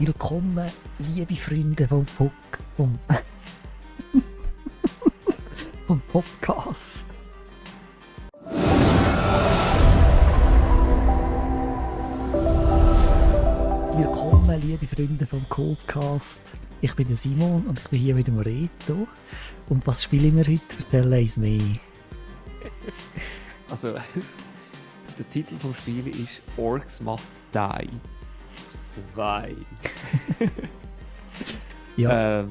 Willkommen, liebe Freunde vom vom Podcast. Willkommen, liebe Freunde vom Podcast. Ich bin der Simon und ich bin hier mit dem Reto. Und was spielen wir heute? Erzähl uns mehr. Also, der Titel vom Spiel ist Orcs Must Die 2. Ja.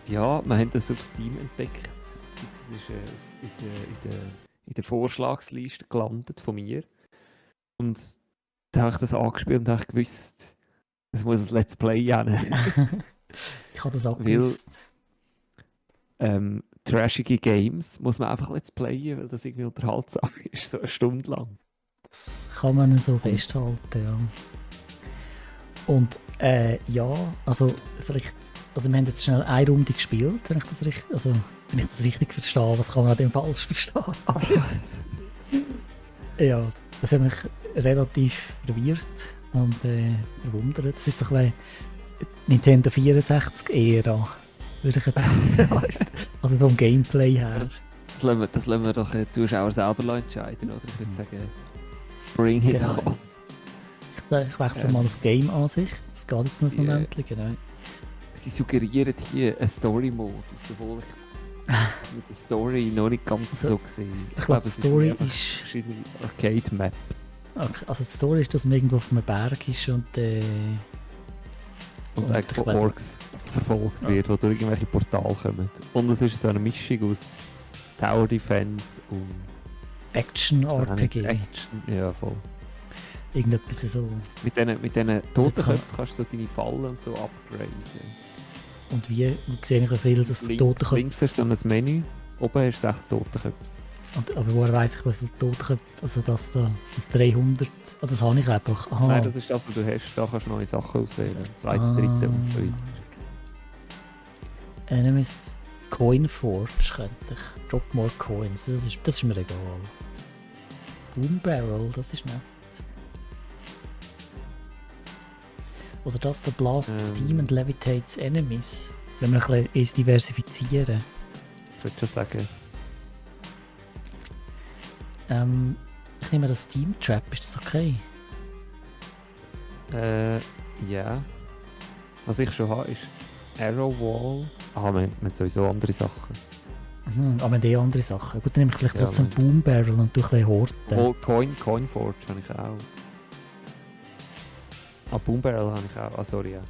Ja, wir haben das auf Steam entdeckt. Das ist in der Vorschlagsliste gelandet von mir. Und da habe ich das angespielt und habe gewusst, es muss ein Let's Play geben. Ich habe das auch gewusst. Trashige Games muss man einfach Let's Playen, weil das irgendwie unterhaltsam ist, so eine Stunde lang. Das kann man so festhalten, ja. Und ja, also vielleicht, also wir haben jetzt schnell eine Runde gespielt, wenn ich das richtig verstehe. Was kann man an dem falsch verstehen? Ja, das hat mich relativ verwirrt und verwundert. Das ist so ein bisschen Nintendo 64-Ära, würde ich jetzt sagen. Also vom Gameplay her. Das lassen wir doch Zuschauer selber entscheiden, oder? Ich würde sagen, bring it on. Ich wechsle mal auf Game-Ansicht. Das geht jetzt noch ein Moment, genau. Sie suggerieren hier einen Story-Modus, obwohl ich mit der Story noch nicht ganz so gesehen. Ich glaube, die Story ist verschiedene Arcade-Maps. Okay, also die Story ist, dass man irgendwo auf einem Berg ist und eigentlich von Orks verfolgt wird, die durch irgendwelche Portale kommen. Und es ist so eine Mischung aus Tower Defense und Action-RPG. Action, ja voll. Irgendetwas so. Mit diesen Totenköpfen kannst du so deine Fallen und so upgraden. Und wie sehe ich, wie viel das Totenköpfe... Links ist so ein Menü, oben hast du 6 Totenköpfe. Aber woher weiss ich, wie viele Totenköpfe, also das 300, das habe ich einfach. Aha. Nein, das ist das, was du hast, da kannst du neue Sachen auswählen, zweite, dritte und so weiter. Enemies Coin Forge könnte ich, Drop More Coins, das ist mir egal. Boom Barrel, das ist nett. Oder das, der Blast Steam and Levitates Enemies, wenn wir ein bisschen diversifizieren. Ich würde schon sagen. Ich nehme das Steam Trap, ist das okay? Ja. Was ich schon habe, ist Arrow Wall. Ah, wir haben sowieso andere Sachen. Aber die andere Sachen. Gut, dann nehme ich vielleicht trotzdem Boom Barrel und durch ein bisschen Horten. Oh, Coin Forge habe ich auch. Ah, Boom Barrel habe ich auch. Ah, sorry, ja.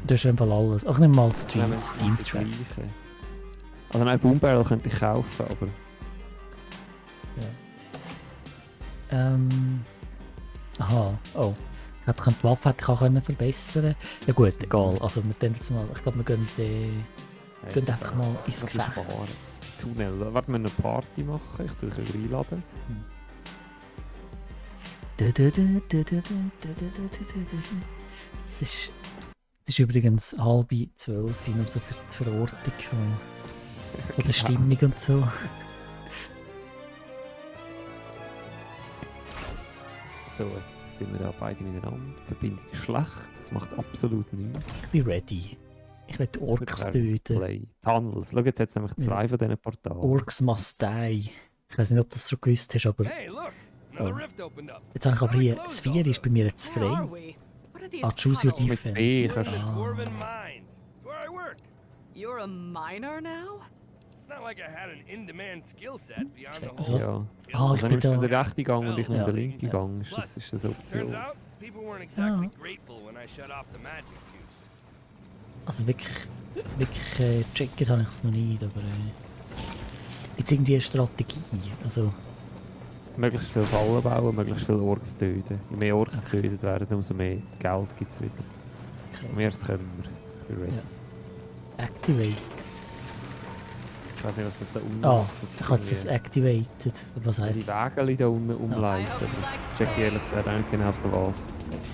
Das ist einfach alles. Ach, ich nehme mal das Steam Trap. Also nein, Boom Barrel könnte ich kaufen, aber... Ja. Aha, oh. Ich hätte die Waffe hätte ich auch verbessern. Ja gut, egal. Also wir gehen jetzt mal, ich glaube wir gehen einfach mal ins Gefecht. Das Tunnel. Warte, wir eine Party machen. Ich tue dich einladen. Es ist übrigens 11:30, nur so für die Verortung von der Stimmung und so. So, jetzt sind wir da beide miteinander. Die Verbindung ist schlecht, das macht absolut nichts. Ich bin ready. Ich will die Orks töten. Tunnels. Schau, jetzt hat es nämlich 2 von diesen Portalen. Orcs must die. Ich weiß nicht, ob du das schon gewusst hast, aber... Hey, look! Another rift opened up. Jetzt habe ich aber hier... Das 4 ist bei mir jetzt frei. Choose your defense. Dwarven mines. It's where I work. You're a miner now? Not like I had an in-demand skill set beyond the Also whole. was? Ja. Ich Also bin nimmst du da... den rechten Gang und ich nehme Ja. den linken Gang. Ist das eine Option? Turns out, people weren't exactly grateful when I shut off the magic juice. Also wirklich gecheckt habe ich es noch nicht, aber... Gibt es irgendwie eine Strategie? Also... Möglichst viel Fallen bauen, möglichst viele Orks töten. Je mehr Orks getötet werden, umso mehr Geld gibt es wieder. Okay. Mehr als können wir. Ich bin ready. Ja. Activate. Ich weiß nicht, was das da unten Ah, macht. ich habe es activated. Was Die heisst das? Wägel da unten umleiten. Ich check ehrlich gesagt auch nicht genau für was.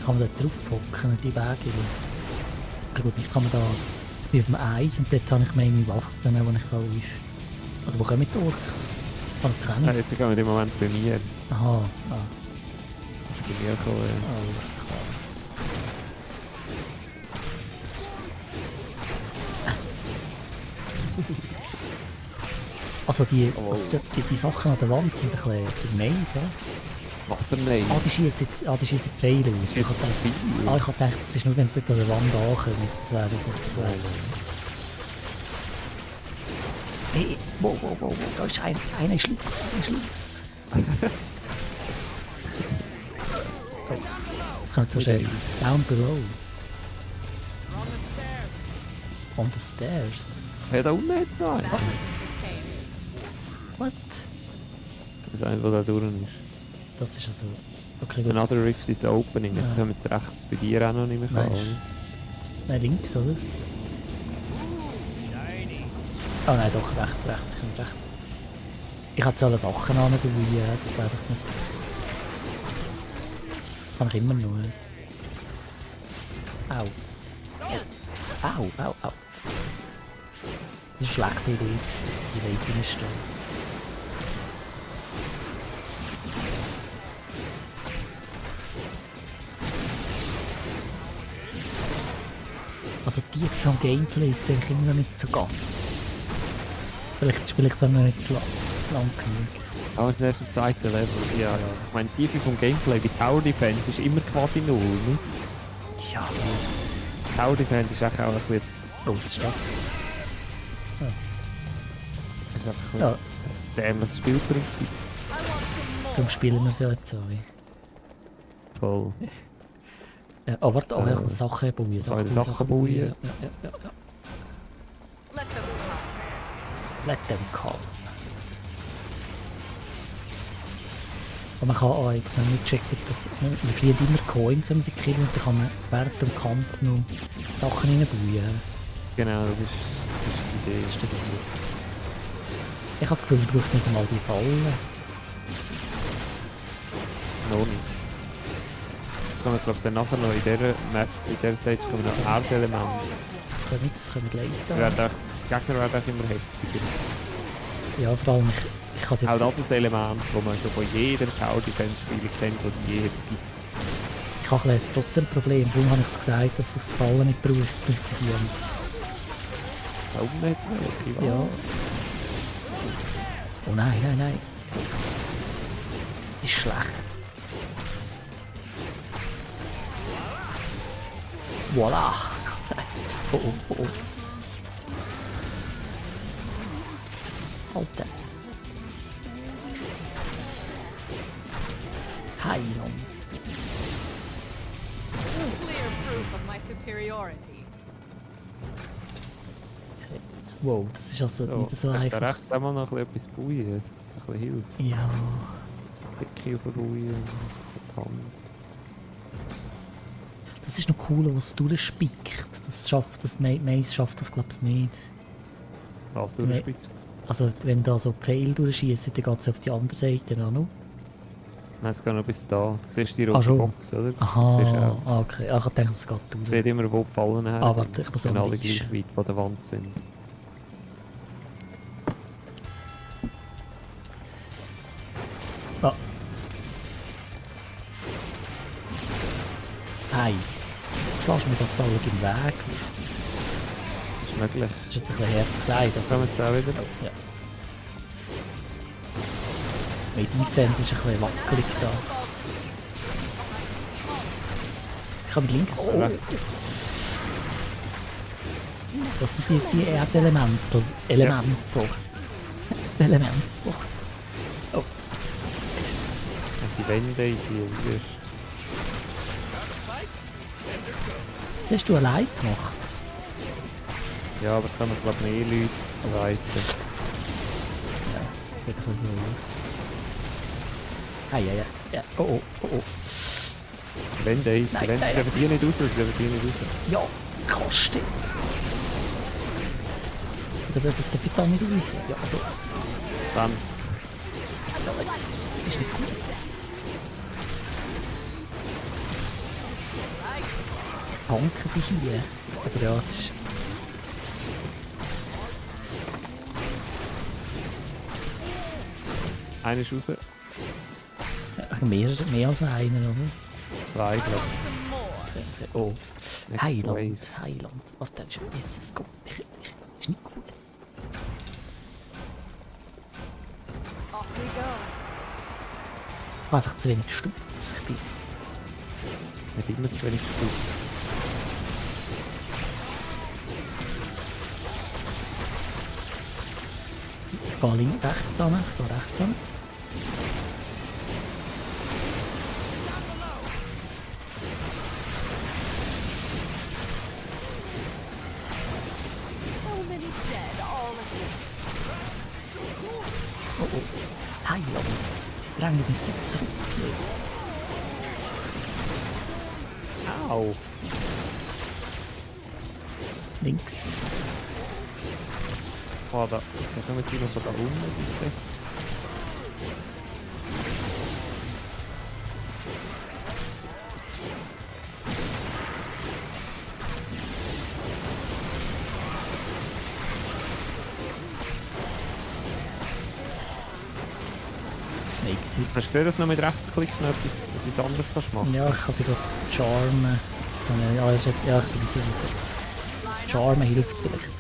Kann man da drauf hocken, die Wege? Gut, jetzt kann man da... Ich bin auf dem Eis und dort habe ich meine Waffen, die ich kann läuft. Also wo kommen die Orks? Kann ich kennen? Ja, jetzt gehen wir im Moment bei mir. Aha, Das ist bei mir gekommen. alles klar. Also die, Oh. also die Sachen an der Wand sind ein bisschen gemein, ja? Was für ein Nein? Die schießen Pfeile aus. Ich Ist hab gedacht, viel. ich hab gedacht, das ist nur, wenn sie an der Wand ankommen. Das wäre so. Das wäre. Hey, wow, da ist einer Schluss. Oh, jetzt kommt so schnell. Down below. On the stairs. On the stairs. Ja, da unten jetzt noch einen. Was? Entertaining. What? Das ist einer, der da durch ist. Das ist also... Okay, gut. Another Rift is opening. Jetzt Ja. kommen wir rechts bei dir auch noch nicht mehr Nein, ran. ist- Nein, links, oder? Shiny. Oh nein, doch, rechts, kommt rechts. Ich hätte so alle Sachen anbauen, das wäre doch nicht was gewesen. Kann ich immer nur. Au. Au. Das war eine schlechte Idee gewesen. Die Leitung ist da. Also die vom Gameplay sehe ich immer noch nicht so ganz. Vielleicht spiele ich es auch noch nicht so lang genug. Aber es ist erst im zweiten Level. Ja. Ich meine, die Tiefe vom Gameplay bei Tower Defense ist immer quasi null. Ne? Ja, Das Tower Defense ist eigentlich auch ein bisschen... was ist das? ist einfach Ja. ein dämliches Spielprinzip. Darum spielen wir es ja jetzt auch. Voll. Oh, warte, ich Äh, muss Sachen bauen. Sachen bauen. Ja. Let them come. Let them come. Und man kann auch jetzt noch nicht checken, dass man verliert immer Coins, wenn man sie killt, und dann kann man während dem Kampf noch Sachen reinbauen. Genau, das ist die Idee. Das ist die Idee. Ich habe das Gefühl, man braucht nicht einmal die Ballen. Noch nicht. Jetzt kommen wir, glaube ich, dann nachher noch in dieser Map, in dieser Stage kommen noch Erdelemente. Das können wir Die leiten. Gegner werden auch immer heftiger. Ja, vor allem, ich kann es Auch jetzt... das ist ein Element, das man schon von jedem Tower Defense Spiel kennt, das es je jetzt gibt. Ich habe ein bisschen trotzdem ein Problem. Darum habe ich es gesagt, dass ich die Ballen nicht brauche, prinzipiell. Da unten jetzt noch, okay, Ja. Oh nein. Es ist schlecht. Voila! Ich kann sagen. Oh. Alter. Heiland. Clear proof of my superiority. Wow, das ist also So, nicht so soll ich da einfach. rechts einmal noch ein bisschen etwas bauen, dass es ein bisschen hilft. Ja. Dicke aufbauen, so die Hand. Das ist noch cool, was durchspickt. Das Mais schafft das, glaube ich, nicht. Was du Nee. durchspickst. Also, wenn da so Pfeil durchschießen, dann geht es auf die andere Seite auch noch. Nein, es geht noch bis da. Du siehst die Ah, rote schon. Box, oder? Du siehst auch. Okay. Ich dachte, es geht Du durch. siehst immer, wo die Fallen her. Ah, warte, ich muss sind an alle die gleich Liste. weit von der Wand sind. Ah. Hey, jetzt lässt du mir doch alle im Weg. Das ist möglich. Das ist jetzt ein bisschen härter gesagt. Jetzt kommen wir da wieder. Ja. Mein Defense ist ein bisschen wackelig da. Jetzt kann ich links... Oh! Recht. Das sind die Erdelemente. Elemente. Die Wände in die Wüste. Das hast du allein gemacht. Ja, aber es kommen, glaube ich, mehr Leute zu zweiten. Ja, das geht ein bisschen so aus. Ja. Oh. Die Wände ist, Nein, die Wände nein, dürfen die nicht raus, sie dürfen die nicht raus. Ja, kostet. Also, darf ich da nicht raus? Ja, also, 20. ja, jetzt, das ist nicht gut. Tanken sich hier. Aber ja, es ist... Einer ist raus, Mehr als einer, oder? 2, glaube Some more. Oh. ich. Heiland. Warte, das ist besser. Ist nicht gut. we go. Ich habe einfach zu wenig Stutz. Ich bin Nicht immer zu wenig Stutz. Ich gehe rechts an. Ich gehe rechts an. So many dead all at once. Oh oh. Heilung. Sie drängen mich so zurück. Au! Links. Oh, da. Ich kommen die noch von da unten, diese. Links. Hast du gesehen, dass du noch mit Rechtsklick noch etwas anderes kannst machen? Ja, ich kann sie glaube ich charmen. Ja, ich bin so Charmen hilft vielleicht.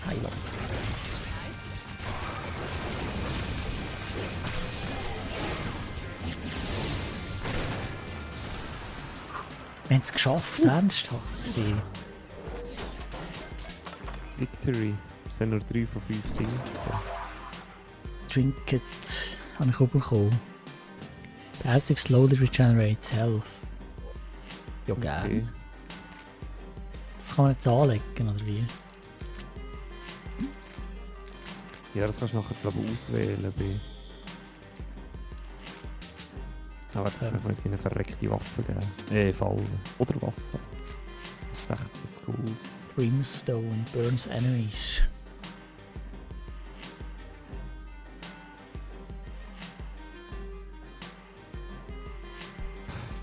Heilung. Wir haben es geschafft, ernsthaft. Victory. Es sind nur 3 von 5 Dings. Trinket habe ich auch bekommen. Passive slowly regenerates health. Ja, gerne. Okay. Das kann man jetzt anlegen, oder wie? Ja, das kannst du nachher glaube ich auswählen. Aber das wird mir eine verreckte Waffe geben. Fallen. Oder Waffe. 16 Schools. Brimstone burns enemies.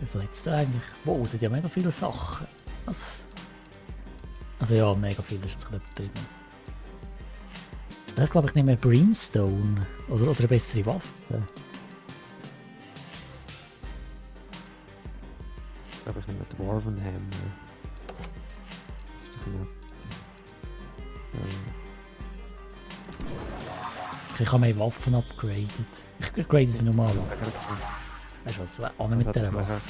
Wie viel jetzt eigentlich? Wow, sind ja mega viele Sachen. Was? Also ja, mega viel ist jetzt gerade drin. Ich glaube, ich nehme Brimstone. Oder eine bessere Waffe. Ich glaube, ich nehme Dwarven Hammer. Das ist doch nett. Ich habe meine Waffen upgradet. Ich upgrade sie normal ab. Weißt du was? An mit dieser Waffe.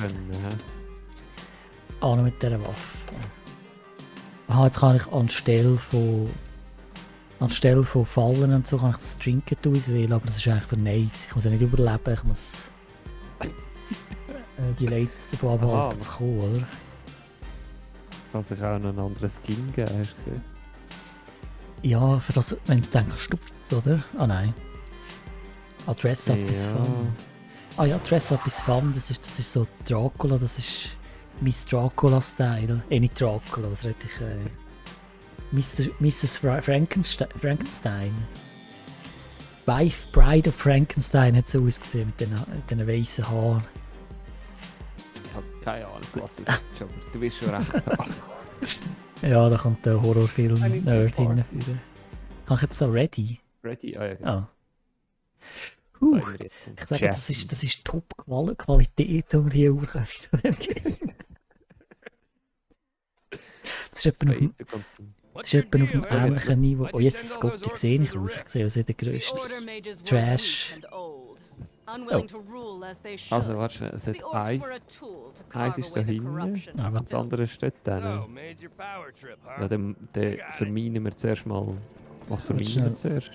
An mit dieser Waffe. Aha, jetzt kann ich anstelle von Fallen und so kann ich das Trinket auswählen, aber das ist eigentlich für Neid. Ich muss ja nicht überleben, ich muss die Leute davon abhalten zu kommen, oder? Kann sich auch noch einen anderen Skin geben, hast du gesehen? Ja, für das, wenn es dann stutzt, oder? Ah nein. Ah, Dress Up is Fun. Ah ja, Dress Up is Fun, das ist so Dracula, das ist Miss Dracula-Style. Nicht Dracula, was rede ich? Mrs. Frankenstein. Wife, Bride of Frankenstein hat so ausgesehen mit den weißen Haaren. Ich habe keine Ahnung, was du sagst, aber du bist schon recht da. Ja, da kommt der Horrorfilm-Nerd hinführen. Kann ich jetzt da ready? Ready? Ah ja, genau. Ah. Sagen wir jetzt. Ich sage, das ist Top-Qualität, die wir hier überkommen zu dem Game. Das ist etwa auf einem ähnlichen Niveau. Oh, Jesus Gott, ich sehe nicht aus. Ich sehe aus wie der grösste Trash. Also, warte, es hat eins ist da hinten, Aber das andere steht da. Oh, major power trip, huh? Ja, dann vermeinen wir zuerst mal. Was vermeinen wir zuerst?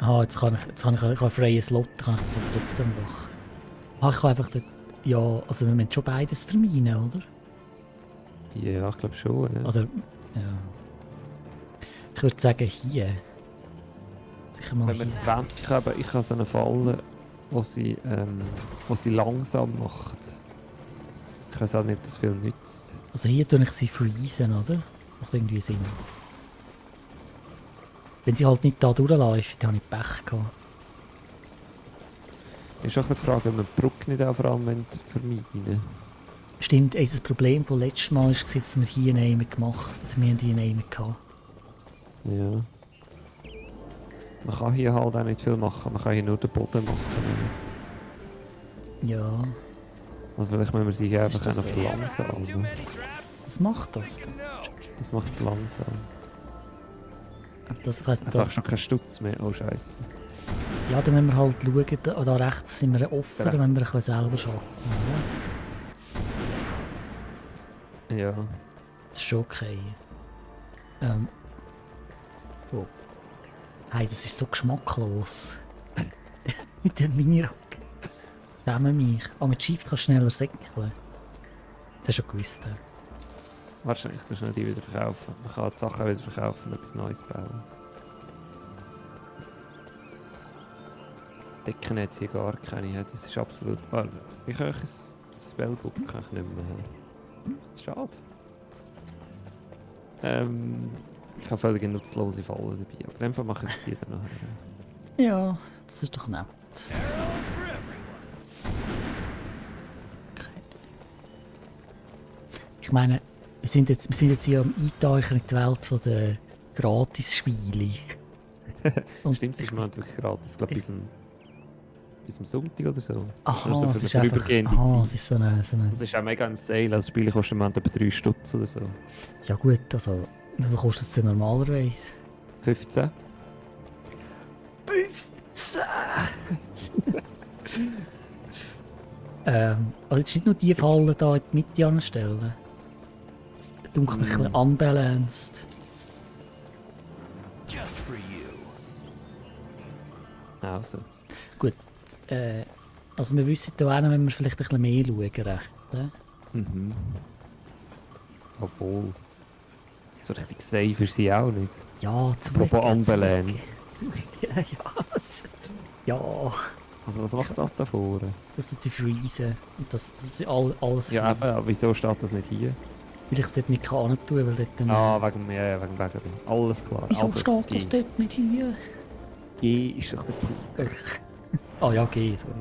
Jetzt kann ich einen freien Slot, kann ich das ja trotzdem machen. Ich kann einfach ja, also wir müssen schon beides vermeinen, oder? Ja, ich glaube schon. Ja. Oder, ja. Ich würde sagen hier. Sicher mal Wenn wir hier. wollen, ich habe so eine Falle, wo sie langsam macht. Ich weiß auch nicht, ob das viel nützt. Also hier tue ich sie freezen, oder? Das macht irgendwie Sinn. Wenn sie halt nicht da durchläuft, dann habe ich Pech gehabt. Ist auch eine Frage, ob man die Brücke nicht auch vor allem vermeiden. Stimmt, das Problem vom letzten Mal war, dass wir hier einen gemacht haben. Also wir haben hier einen gehabt. Ja. Man kann hier halt auch nicht viel machen, man kann hier nur den Boden machen. Ja. Also vielleicht müssen wir sie hier Was einfach ist das? verlangsamen. Too many traps? Was macht das? Das ist Das macht es langsam. Das, ich weiss, Jetzt das, hast du schon keinen Stutz mehr. Oh Scheiße. ja, dann müssen wir halt schauen, da rechts sind wir offen, Da dann müssen wir ein bisschen selber schaffen. Ja, Ja. das ist schon okay. Oh. Hey, das ist so geschmacklos. Mit dem Minirock. Schäme mich. Aber mit Shift kannst du schneller säckeln. Das hast du schon gewusst. Wahrscheinlich kannst du die wieder verkaufen. Man kann die Sachen wieder verkaufen und etwas Neues bauen. Decken hat hier gar keine. Ja, das ist absolut... Ah, ich kann euch ein Spellbook kann ich nicht mehr haben. Das ist schade. Ich habe völlig nutzlose Fallen dabei. Aber in dem Fall mache ich jetzt die dann nachher. Ja, das ist doch nett. Arrows for everyone. Okay. Ich meine, wir sind jetzt hier am Eintauchen in die Welt von der Gratis-Spiele. Und Stimmt, das ist mir wirklich gratis. Ich glaube, bis am Sonntag oder so. Aha, Nur so es für ist eine einfach... vorübergehende Aha, Zeit. es ist so eine... Das ist auch mega im Sale. Also das Spiel kostet im Moment etwa 3 Stutz oder so. Ja gut, also... Wie viel kostet es denn normalerweise? 15? 15! Also jetzt nicht nur die Fallen da in die Mitte anstellen. Das dunkelt mich ein bisschen unbalanced. Just for you. Also. Also wir wissen da auch, wenn wir vielleicht ein bisschen mehr schauen, recht. Mhm. Obwohl. So richtig safe ist sie auch nicht. Ja, zum Apropos Glück, zum unbalanced. Glück. Ja, Also was macht das da vorne? das tut sie freezen. Und das tut sie alles Ja eben, freezen. aber wieso steht das nicht hier? Weil ich es dort nicht kann tun, weil dort... Ah, wegen. Alles klar. Wieso Also, steht das G. dort nicht hier? G ist doch der Punkt. Ah ja, G, sorry.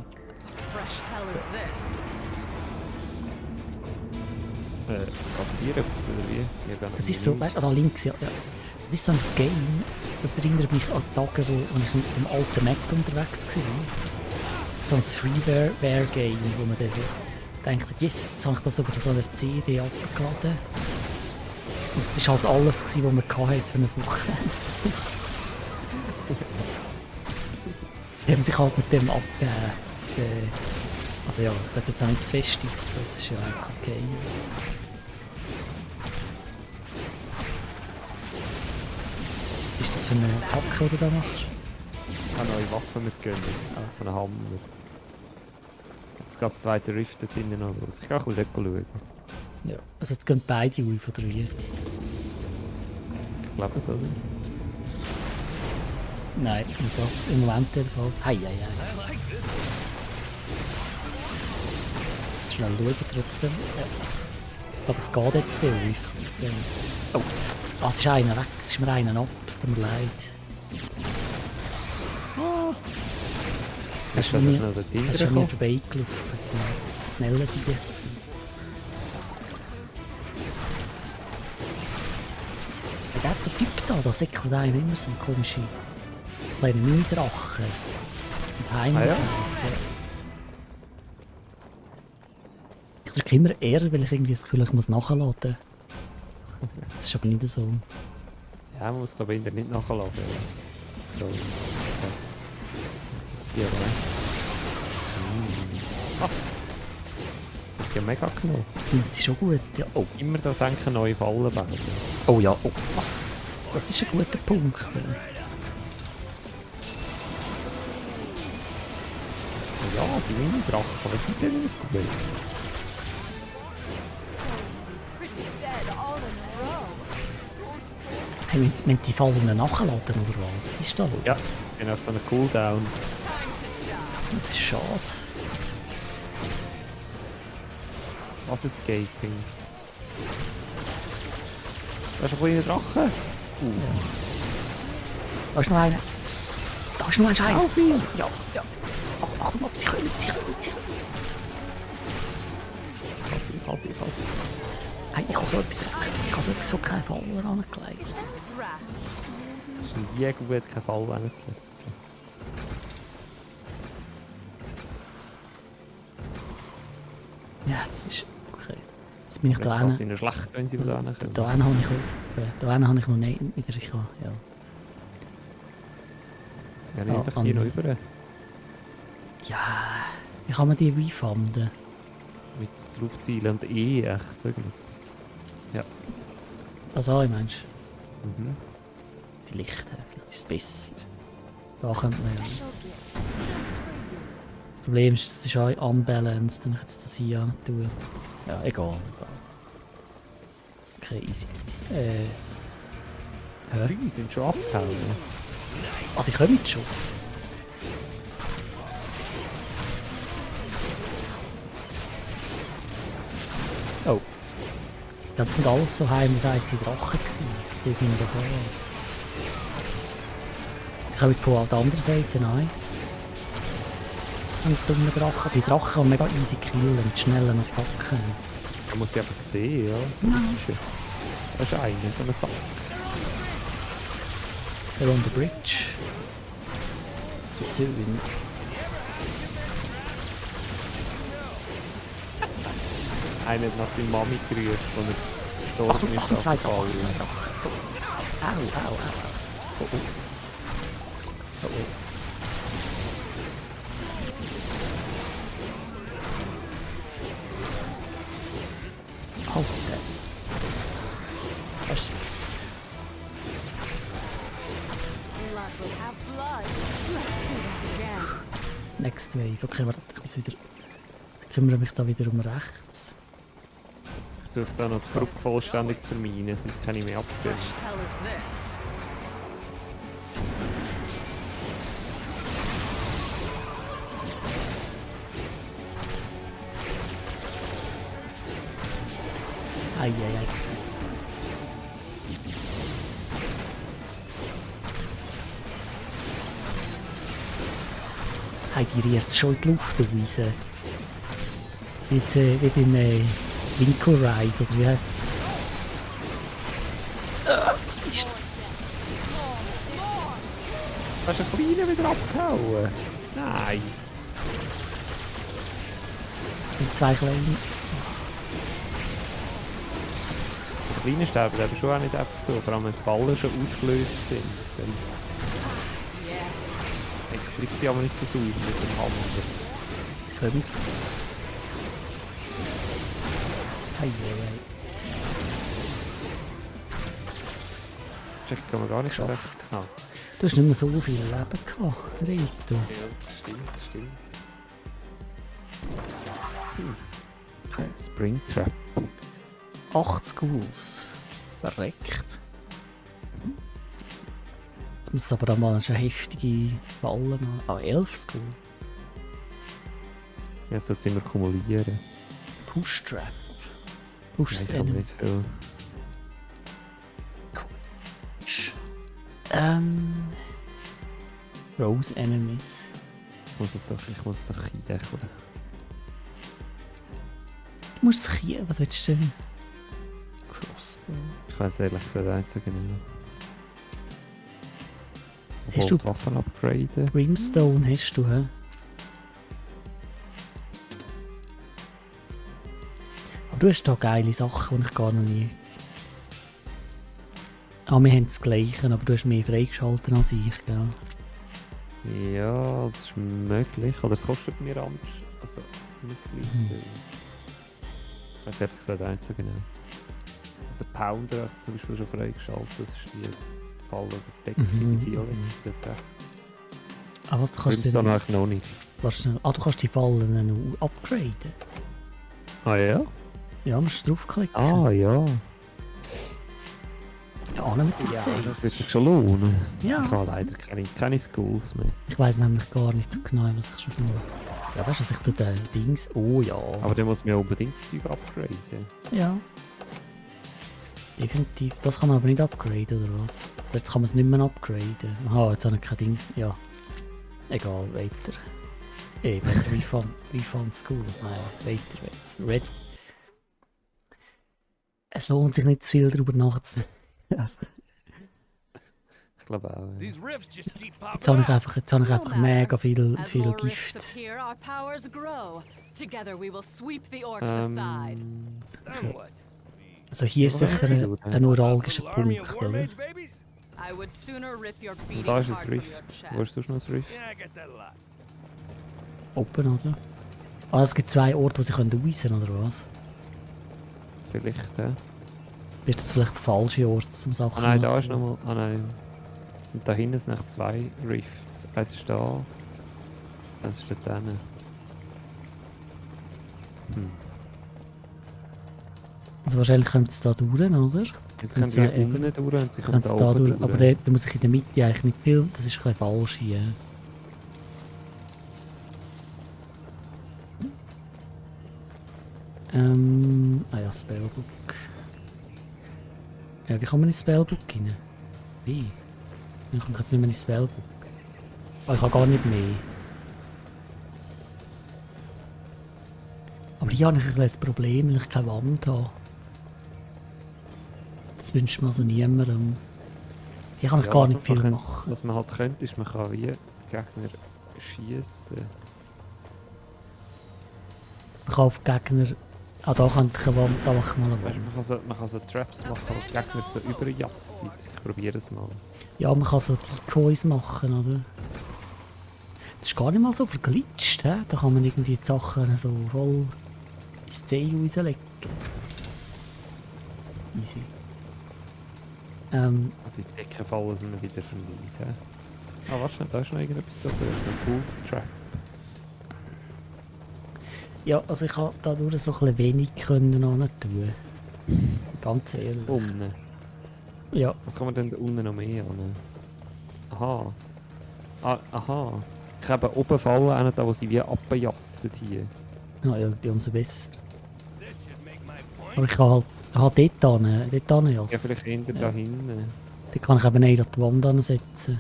Fresh hell is this. Kapieren oder wie? Hier gehen Das wir ist so, nicht. weißt du, da links, ja, ja. Das ist so ein Game, das erinnert mich an Tage, wo ich mit dem alten Mac unterwegs war. So ein Freeware-Game, wo man dann so denkt, yes, jetzt habe ich das auf so einer CD abgeladen. Und das war halt alles, was man hatte für ein Wochenende. Die haben sich halt mit dem abgegeben. Das ist, also ja, ich will jetzt auch nicht zu fest ist, das ist ja einfach okay. Was ist das für eine Attacke, die du da machst? Ich habe neue Waffen mitgegeben. So einen Hammer. Jetzt geht das zweite Rift dort hinten noch los. Ich kann ein bisschen dort schauen. Ja, also jetzt gehen beide auf, oder wie? Ich glaube so, oder? Nein, und das im Moment jedenfalls. Hei, hei, hei. I like this one. Schnell schauen trotzdem. Ja. Aber es geht jetzt auf. Das, oh, ah, es ist einer weg. Es ist mir einer ab. Es tut mir leid. Was? Hast Ist du das so mir- schnell dort Es ist an mir hintergekommen? vorbeigelaufen. Es sind schneller sind jetzt. Ja, der Typ da, da säckelt einem immer so komische kleine Mini-Drachen. Zum Heimlich. Ah, ja? Ich drücke immer R, weil ich irgendwie das Gefühl habe, ich muss nachladen. Das ist aber nicht so. Ja, man muss glaube ich nicht nachladen. Das glaube ich. Ja, oder? Was? Das hat ja mega genommen. Das nimmt sie schon gut. Ja. Oh, Immer da denken, neue Fallen bauen. oh ja, oh, was? Das ist ein guter Punkt. Ja, die Mini-Drachen, was sind denn nicht gut? Pretty dead all in a row. Hey, wenn die Fallen nachladen oder was? Was ist da los? Ja, es gibt auf so einen Cooldown. Time to die. Das ist schade. Was ist Escaping? Da ist ein kleiner Drache. Da ist noch einer. Da ist noch ein Schein. Ja, ja. Ach, sie kommen, sie kommen, sie kommen. Kann sie. Hey, ich habe so etwas von keinen Fallen angelegt. Draft. Das ist nie gut, kein Fall wechseln. Ja, das ist okay. Jetzt bin ich Jetzt da geht es hinten. ihnen schlecht, wenn sie da hinkommen. Da hinten habe ich da hinten habe ich noch nicht wieder gehabt, ja. Ja, nehme ich die noch über. Ja, wie kann man die refunden? Mit draufzielen und echt so irgendetwas. Also, ich meinst Mhm. vielleicht ist es besser. Da könnte man ja. Special gift just for you. Das Problem ist, das ist auch unbalanced, wenn ich jetzt das hier tue. Ja, egal. Okay, easy. Hä? Die sind schon abgehauen. Also, ich komme jetzt schon. Oh. Das sind alles so heimweise Drachen gewesen. Sie sind davor. Ich komme von der anderen Seite rein. So ein dummer Drache. Die Drachen kann mega easy killen mit schnellen Attacken. Man muss sie einfach sehen, ja. Das ist einer, so ein Sack. They're on the bridge. Die Söhne. Einer hat nach seiner Mami gerufen, als er dort Achtung, ist. Achtung, zwei Drachen, abgefallen. zwei Drachen. Au, au, au. Oh, oh. Oh, oh. Alter. Was? Blood will have blood. Let's do that again. Next wave. Okay, warte, ich muss wieder... Ich kümmere mich da wieder um rechts. Ich versuche da noch die Gruppe vollständig zu meinen, sonst kann ich mich abgeben. Fresh hell is this? Eieiei. Hey, die riecht schon in die Luft raus. Wie beim Winkelride, oder wie heisst es? Was ist das? Hast du einen kleinen wieder abgehauen? Nein. Das sind zwei kleine. Die kleinen sterben aber schon auch nicht einfach so, vor allem wenn die Fallen schon ausgelöst sind. Dann ich treffe sie aber nicht so sauber mit dem Hammer. Die kommen. Eieiei. Check kann man gar nicht Geschafft. treffen. Ah. Du hast nicht mehr so viel Leben gehabt, Rito. Ja, das stimmt, das stimmt. Springtrap. 8 Schools. Verreckt. Jetzt muss es aber auch mal eine heftige Fallen haben. Ah, 11 School. Ja, so ziemlich kumulieren. Push Trap. Push Ja, das ich habe Enemy. nicht viel. Rose Enemies. Ich muss es doch kiecheln. Du musst es hier. Was willst du denn? Crossbow. Ich weiß ehrlich gesagt nicht so genau. Hast du- Die Waffen upgraden? Brimstone hast du, hä? Aber du hast da geile Sachen, die ich gar noch nie... Ah, wir haben das Gleiche, aber du hast mehr freigeschaltet als ich, gell? Ja, das ist möglich. Oder es kostet mir anders. Also, nicht gleich Mhm. viel. Ich weiß ehrlich gesagt nicht so genau. Also der Pounder hat zum Beispiel schon freigeschaltet. Das ist die Fall oder Decke, Mhm, die Violette. mhm. Ah, was, du kannst Kannst du dann eigentlich noch nicht. Warte schnell. Ah, du kannst die Fallen noch upgraden. Ah ja? Ja, musst du draufklicken. Ah ja. Ja, mit der Ja, Zeit. das wird sich schon lohnen. Ja. Ich habe leider keine Schools mehr. Ich weiss nämlich gar nicht so genau, was ich schon mache. Ja, weißt du, was ich tue den Dings... Oh ja. Aber dann muss man ja unbedingt das Zeug upgraden. Ja. Definitiv. Das kann man aber nicht upgraden, oder was? Jetzt kann man es nicht mehr upgraden. Aha, jetzt habe ich kein Dings... Ja. Egal, weiter. Was Refund Schools? Nein, weiter. Ready. Es lohnt sich nicht zu viel darüber nachzudenken. Ich glaube auch. Ja. These rifts just keep Jetzt popping habe up. ich einfach mega viel As Gift. more rifts appear, our powers grow. Together we will sweep the orcs aside. Then what? Also hier ist Ja, sicher was ein, tun, ein neuralgischer Little army Punkt, of war oder? mage babies? I would sooner rip your Und beating da heart ist from ein your Rift. Wo ist chest. sonst noch ein Rift? Yeah, I get that a lot. Open, oder? Ah, es gibt 2 Orte, wo sie können raisen, oder was? Vielleicht, ja. Ist das vielleicht der falsche Ort, zum Sachen Ah nein, da machen? ist nochmal. Ah nein. Sind da hinten sind noch 2 Rifts. Eins ist da. Eins ist dort hinten. Also wahrscheinlich kommt es da durch, oder? Jetzt Und können so wir eben- unten durch und sie kommen Kommt da es da oben durch, durch. aber da muss ich in der Mitte eigentlich nicht viel, das ist ein bisschen falsch hier. Ah ja, Spellbook. Ja, wie kann man ins Spellbook rein? Wie? Ich komme jetzt nicht mehr ins Spellbook. Ah, ich habe gar nicht mehr. Aber hier habe ich ein kleines Problem, weil ich keine Wand habe. Das wünscht man also niemandem. Hier kann ich Ja, gar was nicht man viel kann- machen. Was man halt könnte, ist, man kann wie die Gegner schießen. Man kann auf Gegner... Ah, da kann ich eine Wand, da mache ich mal eine Weißt, Wand. man kann so Traps machen, wo die Gegner so überjassen. Ich probiere es mal. Ja, man kann so Decoys machen, oder? Das ist gar nicht mal so verglitscht, hä? Da kann man irgendwie die Sachen so voll ins C rauslegen. Easy. Die Decken fallen sind wieder verniet. Ah, warte, da ist noch irgendetwas da. Da ist so ein Gold Trap. Ja, also ich habe da nur so ein bisschen wenig können tun. Ganz ehrlich. Unten. Ja, Was kann man denn da unten noch mehr an? Aha. Ah, aha. Ich habe oben fallen, auch da wo sie wie abjassen hier. ja, die umso besser. This should make my point. Aber ich kann halt dort hin Ja, jassen. vielleicht hinter da hinten. Dort kann ich eben nicht an die Wand ansetzen.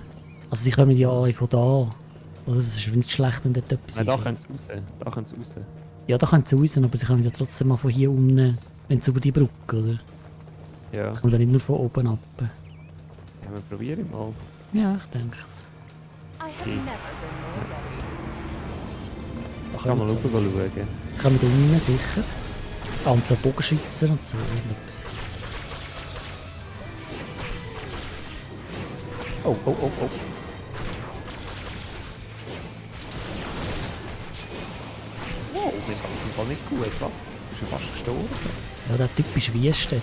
Also sie kommen ja alle von da. Oder es ist nicht schlecht, wenn dort etwas Nein, da ist. können sie raus. Da können sie raus. Ja, da können sie raus, aber sie kommen ja trotzdem mal von hier unten, wenn sie über die Brücke, oder? Ja. Sie kommen ja nicht nur von oben ab. Ja, wir probieren mal. Ja, ich denke es. I have Okay. never been more ready. Da Ich kann mal kommen rauf sie. schauen. Jetzt kommen wir unten sicher. Ah, und so Bogenschützen und so. Ups. Oh, oh, oh, oh. Wow, mir geht es im Fall nicht gut. Was? Ist ja fast gestorben. Ja, der Typ ist Wüste. Ja,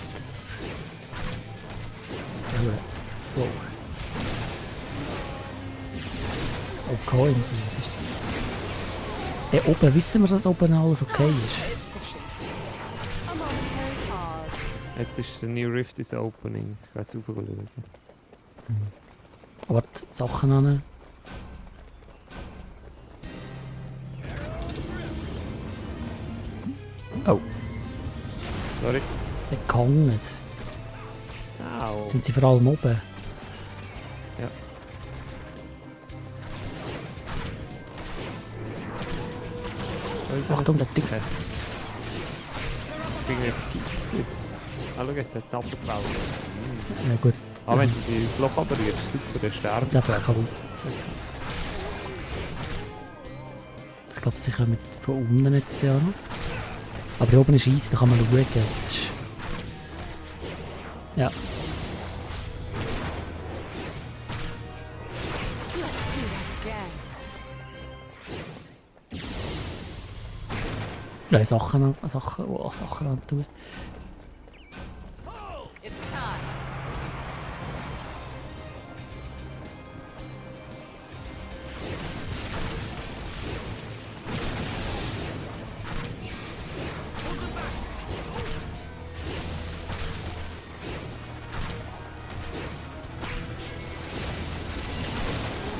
wow. Oh, Coins, was ist das? Oben wissen wir, dass oben alles okay ist. A momentary pause. Jetzt ist der New Rift is opening. Ich gehe jetzt rauf schauen. Aber die Sachen an. Oh, Sorry. der gehangen. Au. Sind sie vor allem oben? Ja. Achtung, der Typ. Irgendwie vergiftet. Ah, schau, jetzt hat es abgebaut. Ja gut, Ah, wenn sie ins Loch abrührt, super, der sterben. jetzt einfach kaputt. Ich glaube, sie kommen von unten jetzt ja noch. Aber hier oben ist easy, da kann man schauen. Es ist... Ja, Let's do that again. ja Sachen antun. It's time.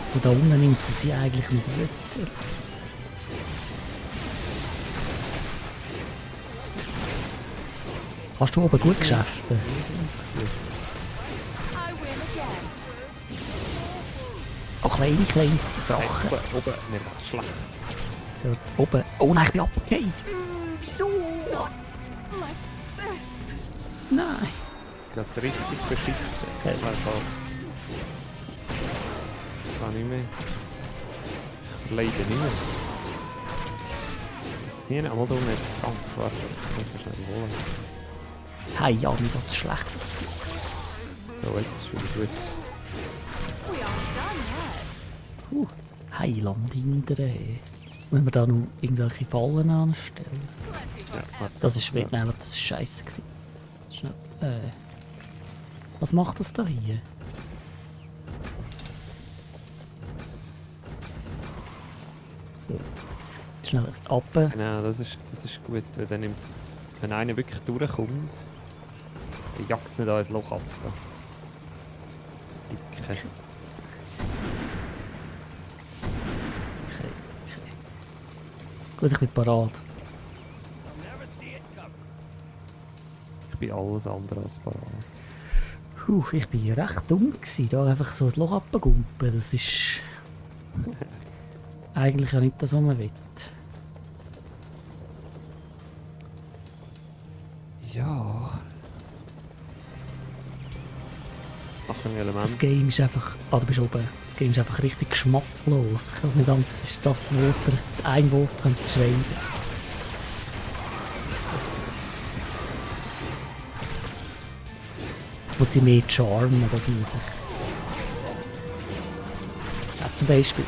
Also da unten nimmt sie eigentlich noch gut. Hast du oben gut Geschäfte? I win again. Oh, kleine Drachen. Oben, mir geht's schlecht. Ja, oben. Oh nein, ich bin abgehängt. Wieso? Like this. Nein. Das ist richtig beschissen. Okay. Einfach. kann nicht mehr. Leider nicht mehr. Jetzt ziehen wir einmal da unten jetzt Kampf. Warte, ich muss so schnell holen. Hey, ja, mir geht's schlecht. So, jetzt ist wieder gut. We aren't done yet. Heiland hinterher. Wenn wir da noch irgendwelche Fallen anstellen. Ja, warte. Das ist Wettnehmer, das ist scheiße gewesen. Schnell, was macht das da hier? So. Schnell ab. Genau, das ist gut. Weil dann nimmt's, wenn einer wirklich durchkommt, dann jagt es nicht an ins Loch ab. Dicke. Okay, okay. Gut, ich bin parat. I'll never see it coming. Ich bin alles andere als parat. Ich bin recht dumm gewesen, da einfach so ein Loch abgumpen. Das ist eigentlich ja nicht das, was man will. Ja. Nach dem Das Element. Game ist einfach... Ah, du bist oben. Das Game ist einfach richtig geschmacklos. Ich kann es nicht anders. Das ist das Wort, das ein Wort könnte beschreiben. Muss sie mehr charmen, das muss ich. Ja, zum Beispiel.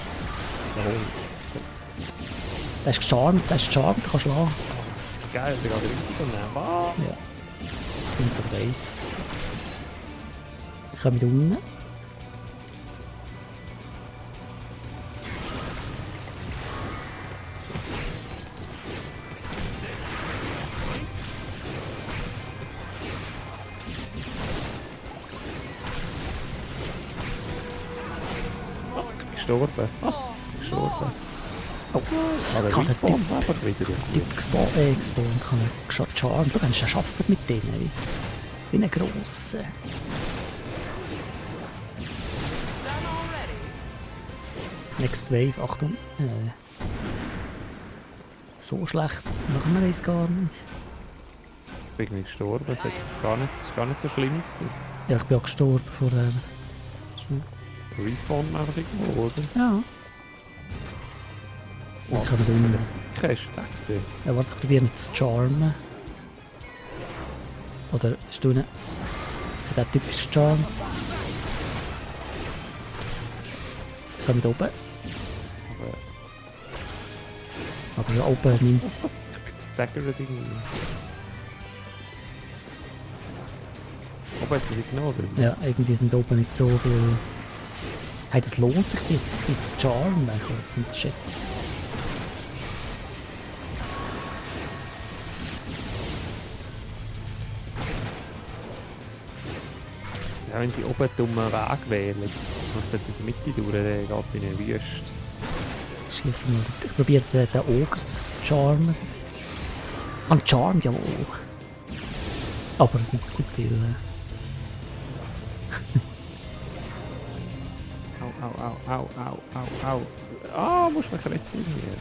Der ist gecharmt, der kannst du schlagen. Geil, der geht Risiko nehmen. Was? Ja. Und der weiss. Jetzt kommen wir da unten. Was? Ich bin gestorben. Was? Ich bin gestorben. Oh, Ah, der kann der Respawn Typ, einfach wieder. Typ gespawnt, kann er charmen. Du kannst ja arbeiten mit denen. Wie ein grosser. Done already. Next Wave, Achtung. So schlecht machen wir das gar nicht. Ich bin nicht gestorben. Es ist gar nicht so schlimm gewesen. Ja, ich bin auch gestorben vorher. Respawn einfach irgendwo, oder? Ja. Was kann man da unten? Okay, ist der gesehen. Ja, warte, ich probiere nicht zu charmen. Oder hast du nicht? Der Typ ist gecharmt. Jetzt kommen wir da oben. Aber da oben nimmt es. Ich bin staggered irgendwie. Oben hat sie sich genommen, oder? Ja, irgendwie sind da oben nicht so viel. Hey, das lohnt sich jetzt, die zu charmen. Ich habe das unterschätzt. Ja, wenn sie oben einen dummen Weg wählen, macht dort in der Mitte durch, dann geht es in eine Wüste. Schießen wir. Ich probiere den Ogre zu charmen. Man charmt ja auch. Aber es nützt nicht viel. Au. Ah, musst mich retten hier.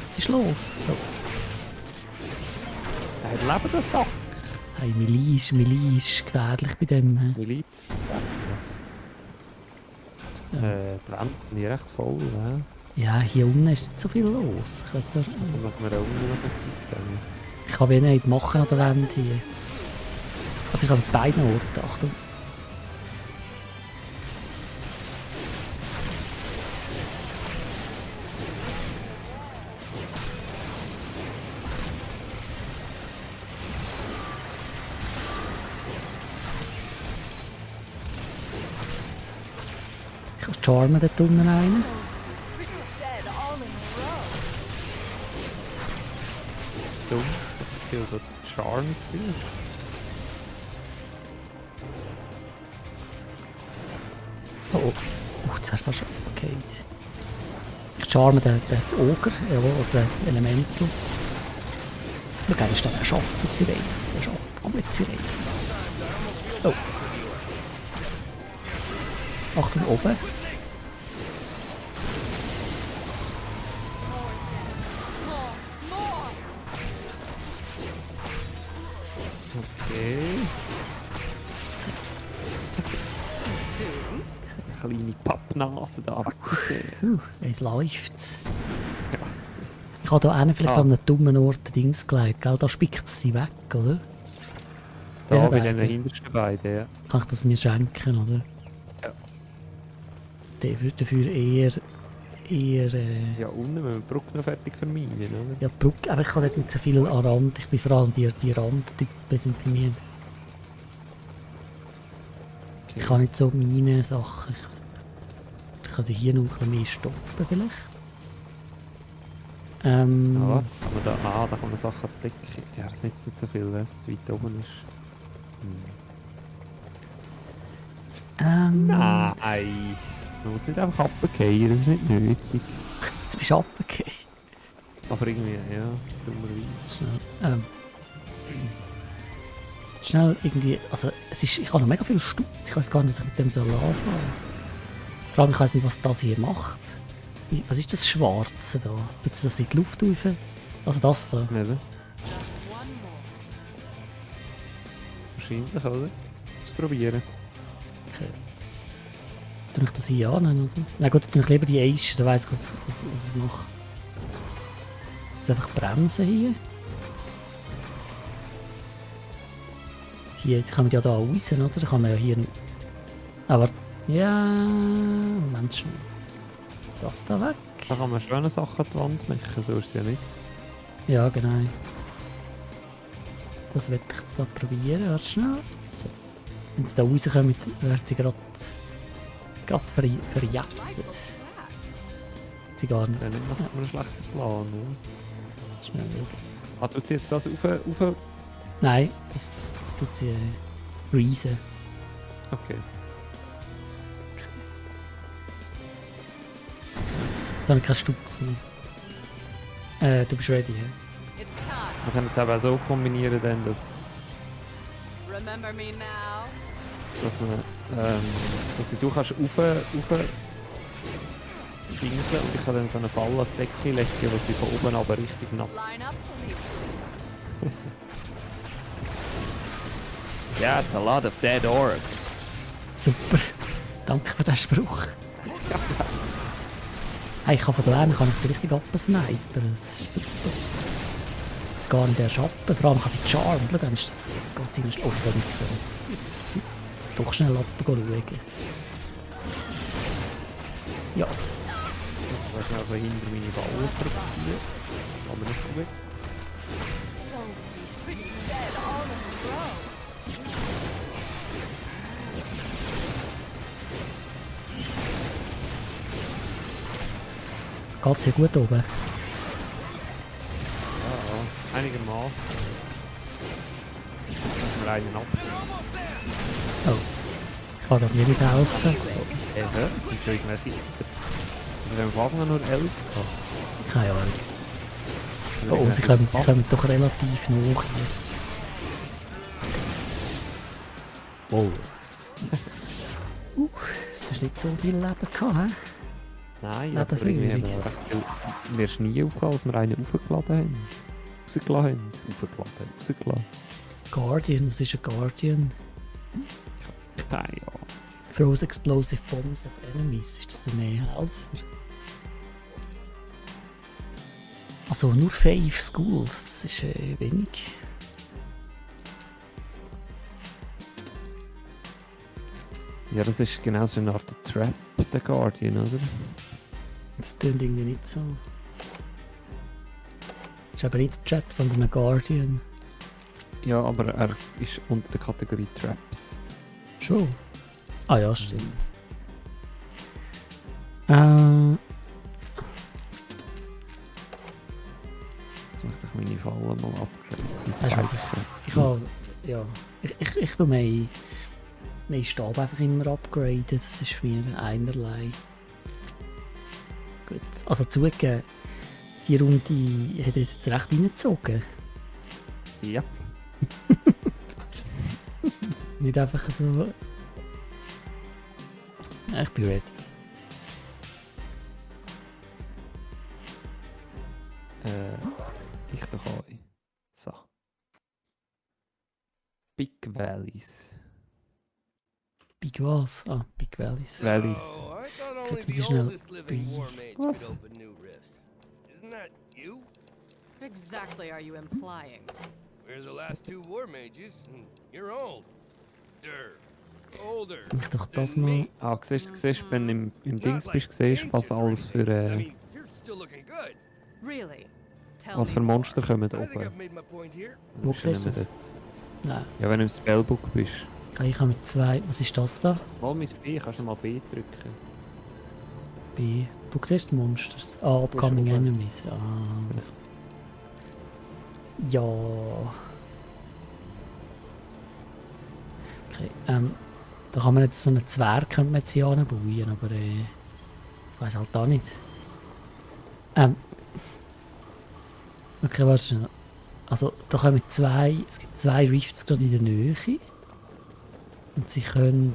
Was ist los? Oh. Der hat Leben, der Sack. Hey, Melee ist gefährlich bei dem. Wie lieb. Die Wände sind hier recht voll, ne? Ja, hier unten ist nicht so viel los. Ich weiss nicht. Also machen wir da unten noch ein Zeug sehen. Ich kann wenig nicht machen an der Wand hier. Also ich habe an beiden Orten, Achtung. Ich kann charmen dort unten einen. Dead all in a row. Dumm, dass viel so Charm war. Oh, jetzt hast du fast okay. Ich charme den Oger, jawohl, also Elemental. Schau, er ist da, er schafft nicht für eins. Der schafft komplett für eins. Oh. Achtung, oben. Okay. So soon. Ein kleine Pappnase da weg mit der. Es läuft. Ja. Ich habe hier einen vielleicht Ah. an einem dummen Ort ein Dings gelegt, gell? Da spickt es sie weg, oder? Da Ja, bei den beide. hintersten beiden, ja. Kann ich das mir schenken, oder? Ja. Dafür eher Ja, unten müssen wir die Brücke noch fertig vermeiden, oder? ja, Brücke, aber ich habe dort nicht so viel an Rand. Ich bin vor allem die Randtypen sind bei mir. Ich kann nicht so meine Sachen. Ich kann sie hier noch ein bisschen mehr stoppen vielleicht. Ja, kann man da kann man Sachen decken. Ja, das nützt nicht so viel, wenn es zu weit oben ist. Nein! Man muss nicht einfach runterfallen, das ist nicht nötig. Jetzt bist du runtergefallen. Aber irgendwie, ja, dummerweise. Schnell irgendwie, also ich habe noch mega viel Stutz, ich weiß gar nicht, was ich mit dem soll anfangen. Vor allem, ich weiß nicht, was das hier macht. Was ist das Schwarze da? Tut es das in die Luft rauf? Also das da. Nicht? Just one more. Wahrscheinlich, oder? Probieren. Tue ich das hier an, oder? Nein gut, dann tue ich lieber die Eische, dann weiss ich, was es macht. Jetzt einfach bremsen hier. Jetzt kann man ja da raus, oder? Dann kann man ja hier... Aber... Ja... Moment schon. Das da weg. Da kann man schöne Sachen an die Wand machen, so ist es ja nicht. Ja, genau. Das werde ich jetzt da probieren. Warte schnell. So. Wenn sie da rauskommen, werden sie gerade verjagt. Sie gar nicht. Das ist ja nicht nach einem schlechten Plan, oder? Schnell schauen. Ah, tut sie jetzt das auf... Nein, das tut sie freezen. Okay. Jetzt habe ich keinen Stutz mehr. Du bist ready, ja? It's time. Man kann jetzt eben auch so kombinieren, dann, dass Remember me now? dass du kannst dingseln und ich kann dann so eine Falle an die Decke legen, die sie von oben aber richtig natzt. Line up for me. Yeah, it's a lot of dead orcs. Super. Danke für den Spruch. Hey, ich kann von da kann ich sie richtig absnipen. Das ist super. Jetzt gar nicht der Schatten. Vor allem kann sie charmen. Schau, dann ist geht sie nicht. Oh, da nicht jetzt doch schnell schauen. Ja, also, Ich werde schnell von hinter meine Balle zurückziehen. Das kann man nicht gut. So pretty dead all in a row. geht's dir gut oben? Ja, einigermaßen. Lassen wir einen ab. Oh. Ich kann doch mir nicht helfen. Das sind schon irgendwelche Fixer. Wir haben am Anfang nur 11 gehabt. Keine Ahnung. Oh, sie kommen doch relativ nach hier. Oh. Du hast nicht so viel Leben gehabt, hä? Nein, Leben aber irgendwie haben wir Führung. recht viel mehr Schnee aufgehauen, als wir einen aufgeladen haben. Rausgeladen haben. Rausgeladen. Guardian, was ist ein Guardian? Keine Ahnung. Throws explosive bombs at enemies. Ist das ein Helfer? Also nur 5 Schools, das ist wenig. Ja, das ist genau so eine Art Trap, der Guardian, oder? Das klingt irgendwie nicht so. Das ist aber nicht ein Trap, sondern ein Guardian. Ja, aber er ist unter der Kategorie Traps. Schon? Ah ja, stimmt. Jetzt möchte ich meine Falle mal upgraden. Die Weißt du was, Spikes. ich habe... Ja. Ich tue meinen Stab einfach immer upgraden. Das ist mir einerlei. Gut. Also zugegeben, die Runde hat uns jetzt recht reingezogen. Ja. Nicht einfach so... Ja, ich bin ready. Ich doch euch. So. Big Valleys. Big Big was? Ah, Big Valleys. Valleys. Oh, I thought only Jetzt muss the ich schnell oldest living bi- war mages Was? could open new rifts. Isn't that you? What exactly are you implying? Where's the last two war mages? You're old. Older. Lass mich doch das than mal... me. Ah, siehst wenn du im Not Dings like bist, siehst ancient was or alles für, anything. I mean, you're still looking good. Really? Tell was me für more. Monster kommen I think oben. I've made my point here. Wo Stellen siehst wir du das? dort. Nein. Ja, wenn du im Spellbook bist. Ah, ich habe mit 2... Was ist das da? Mal mit B, kannst du mal B drücken. B. Du siehst die Monsters. Ah, Upcoming oben. Enemies. Ah, das... Ja... Okay, da kann man jetzt so einen Zwerg könnte man jetzt hier anbauen, aber ich weiß halt auch nicht. Okay, warte schnell. Also, da kommen es gibt 2 Rifts gerade in der Nähe. Und sie können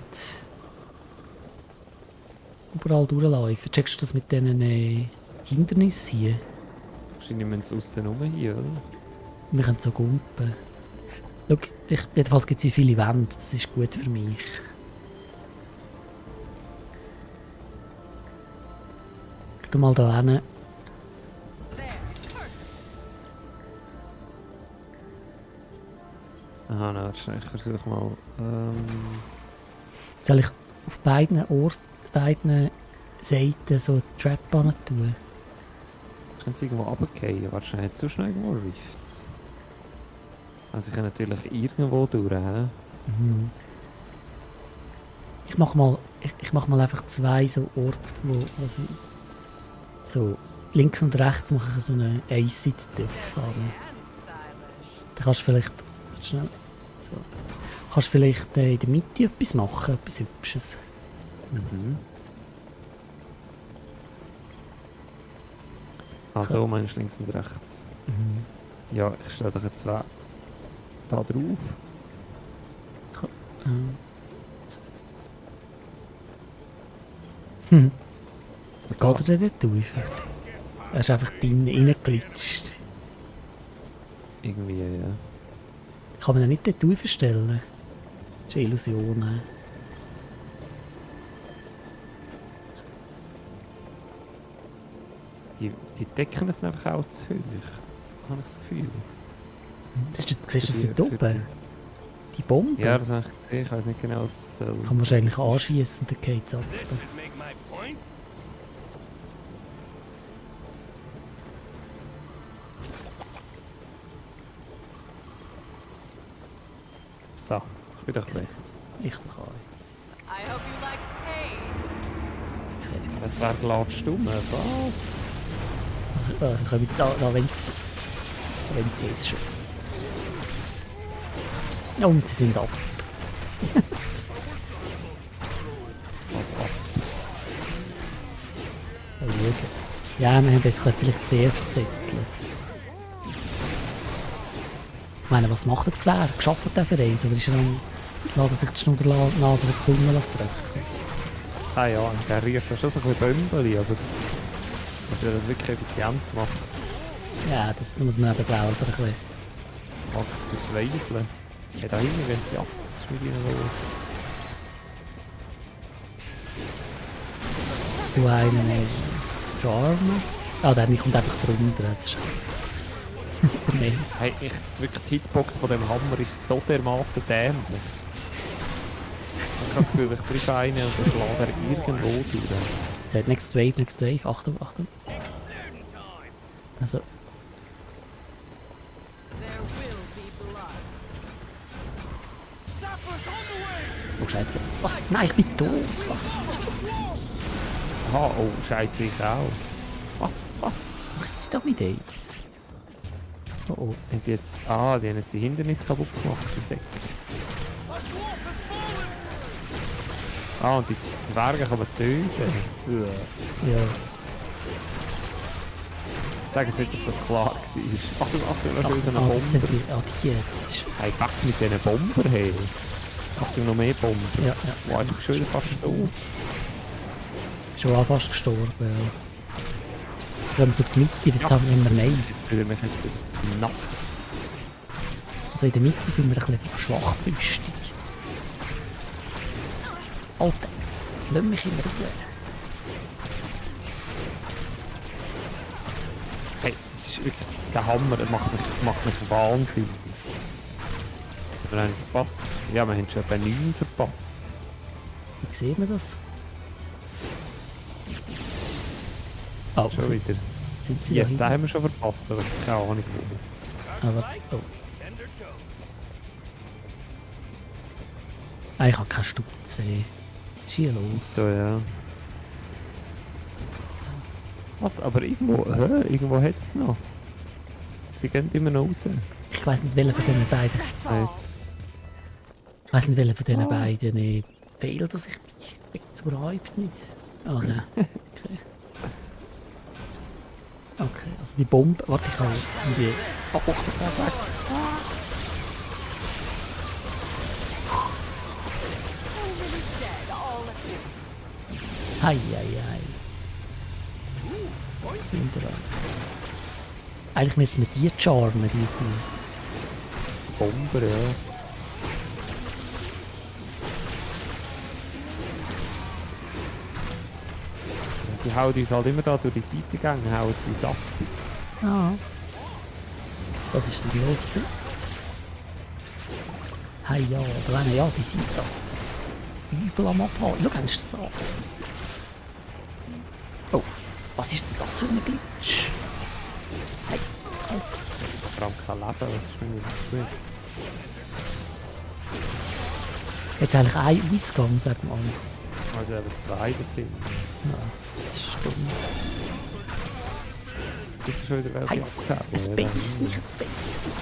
überall durchlaufen. Checkst du das mit diesen Hindernissen hier? Wahrscheinlich müssen sie aussen rum hier, oder? Wir können so gumpen. Schau, jedenfalls gibt es hier viele Wände, das ist gut für mich. Geh mal da hin. There. Perfect. Aha, na, ich versuche mal. Soll ich auf beiden Seiten so Trap tun? Können sie irgendwo runterfallen? Wahrscheinlich jetzt so schnell irgendwo Rifts. Also ich kann natürlich irgendwo durch, hä? Mhm. Ich mach mal einfach 2 so Orte, wo also, so links und rechts mache ich so eine Acid-Diff haben. And stylish. Dann kannst du vielleicht schnell so. Kannst vielleicht in der Mitte etwas machen, etwas Hübsches. Mhm. Also meinst du links und rechts? Mhm. Ja, ich stelle doch jetzt da drauf. Hm. Wo geht er denn dort durch? Er ist einfach reingeglitscht. Irgendwie, ja. Kann man ihn nicht dort durchstellen? Das ist eine Illusion. Die Decken sind einfach auch zu hoch. Habe ich das Gefühl. Siehst du das Für dort oben? Die Bombe? Ja, das habe ich gesehen. Ich weiß nicht genau, was es soll. Kann man wahrscheinlich anschießen und dann geht es ab. This should make my point. So, ich bin doch ready. Ich doch auch. I hope you like pain. Jetzt wäre glatt stumm. Was? Also können wir da wenn sie es schon. Ja, und sie sind ab. Was ab? Mal schauen. Ja, wir haben jetzt vielleicht sehr verzettelt. Ich meine, was macht der Zwerg? Geschafft er für eins? Oder ist er dann... Lässt er sich die Schnudernase mit der Sonne drücken? Ah ja, der riecht schon so ein bisschen Bömbeli, aber ob er das wirklich effizient macht, Ja, das muss man eben selber ein bisschen... macht es bezweifeln. Ja, da hinten wenn sie ab. Das ist mit ihnen los. Du einen Charme. Ah, der kommt einfach drunter. Das ist... nee. Hey, wirklich die Hitbox von dem Hammer ist so dermaßen dämlich. Ich habe das Gefühl, ich treffe einen und dann schlägt er irgendwo durch. Okay, next wave. Achtung, Achtung. Also, There will be blood. oh Scheiße. Was? Nein, ich bin tot. Was ist das gewesen? Aha, oh, scheiße, ich auch. Was? Machen sie da mit eins? Oh oh. Haben die jetzt... Ah, die haben jetzt die Hindernisse kaputt gemacht, die Säcke. Ah, und die Zwerge kann man töten. Ja. Sagen Sie nicht, dass das klar war. Achtung, noch so eine Ah, das sind Bomber. die... Ah, die, das ist... Hey, weg mit diesen Bomber, hey. Achtung, noch mehr Bomber. Ja. Wow, ich bin schon wieder fast tot. Schon auch fast gestorben, ja. Wenn wir durch die Mitte, dort haben wir immer Nein. Jetzt will er mich jetzt wieder natzt. Also in der Mitte sind wir ein bisschen schwachbrüstig. Alter, lass mich in Ruhe. Hey, das ist wirklich der Hammer, der macht mich wahnsinnig. Wir haben verpasst. Ja, wir haben schon etwa 9 verpasst. Wie sieht man das? Oh, Schon wieder. sind sie da Jetzt hinten? haben wir schon verpasst, aber keine Ahnung wo. Aber, oh. Tender toe. Ich habe keine Stutze. Was ist hier los? So, ja. Was? Aber irgendwo hat es noch. Sie gehen immer noch raus. Ich weiss nicht, welcher von diesen beiden. That's all. Ich weiss nicht, welcher von diesen beiden fehlt, dass ich mich wegzureibt nicht. Ah, nein. Okay. Okay, also die Bombe. Warte, ich kann die. Oh, oh, weg. So many dead all at once. Hei, hei, hei. Sind wir da? Eigentlich müssen wir die charmen, die. Bomber, ja. Sie hauen uns halt immer da durch die Seitengänge, hauen sie uns ab. Ah. Was ist denn los gewesen? Hey, ja, da rennen ja, sie sind da. Übel am Abhauen. Schau, hast du das an? Oh, was ist jetzt das für ein Glitch? Hey, oh. Vor allem kein Leben, das ist mir nicht gut. Jetzt eigentlich ein Ausgang, sagt man. Also eben 2 da drin. Ja, das ist dumm. Das ist schon wieder welche Hey, abgehauen. es beißt mich, es beißt mich.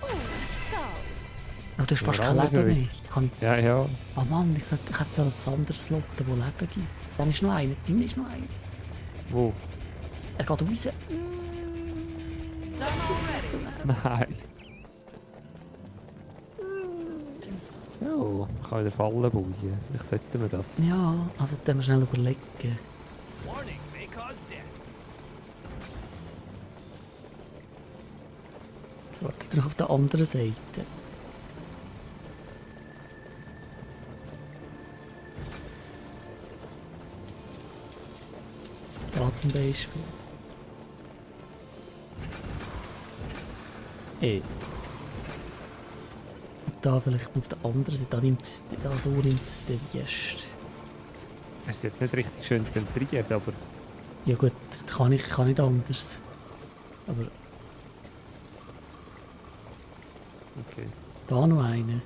Oh, a skull. Oh, du hast fast Ja, kein alle Leben mehr. verrückt. Ich kann, Ja, ja. oh Mann, ich hätte so ein anderes Slot, wo Leben gibt. Dann ist noch einer, Tim ist noch einer. Wo? Er geht raus. Done already. Nein. So, ich kann wieder Fallen bauen. Vielleicht sollten wir das. Ja, also dann wir schnell überlegen. Warning may cause death. Warte, ich auf der anderen Seite. Da zum Beispiel. Und da vielleicht auf der anderen Seite, da nimmt es, da so nimmt es den Gäst. Es ist jetzt nicht richtig schön zentriert, aber Ja gut, das kann ich nicht anders. Aber okay. da noch eine. Ever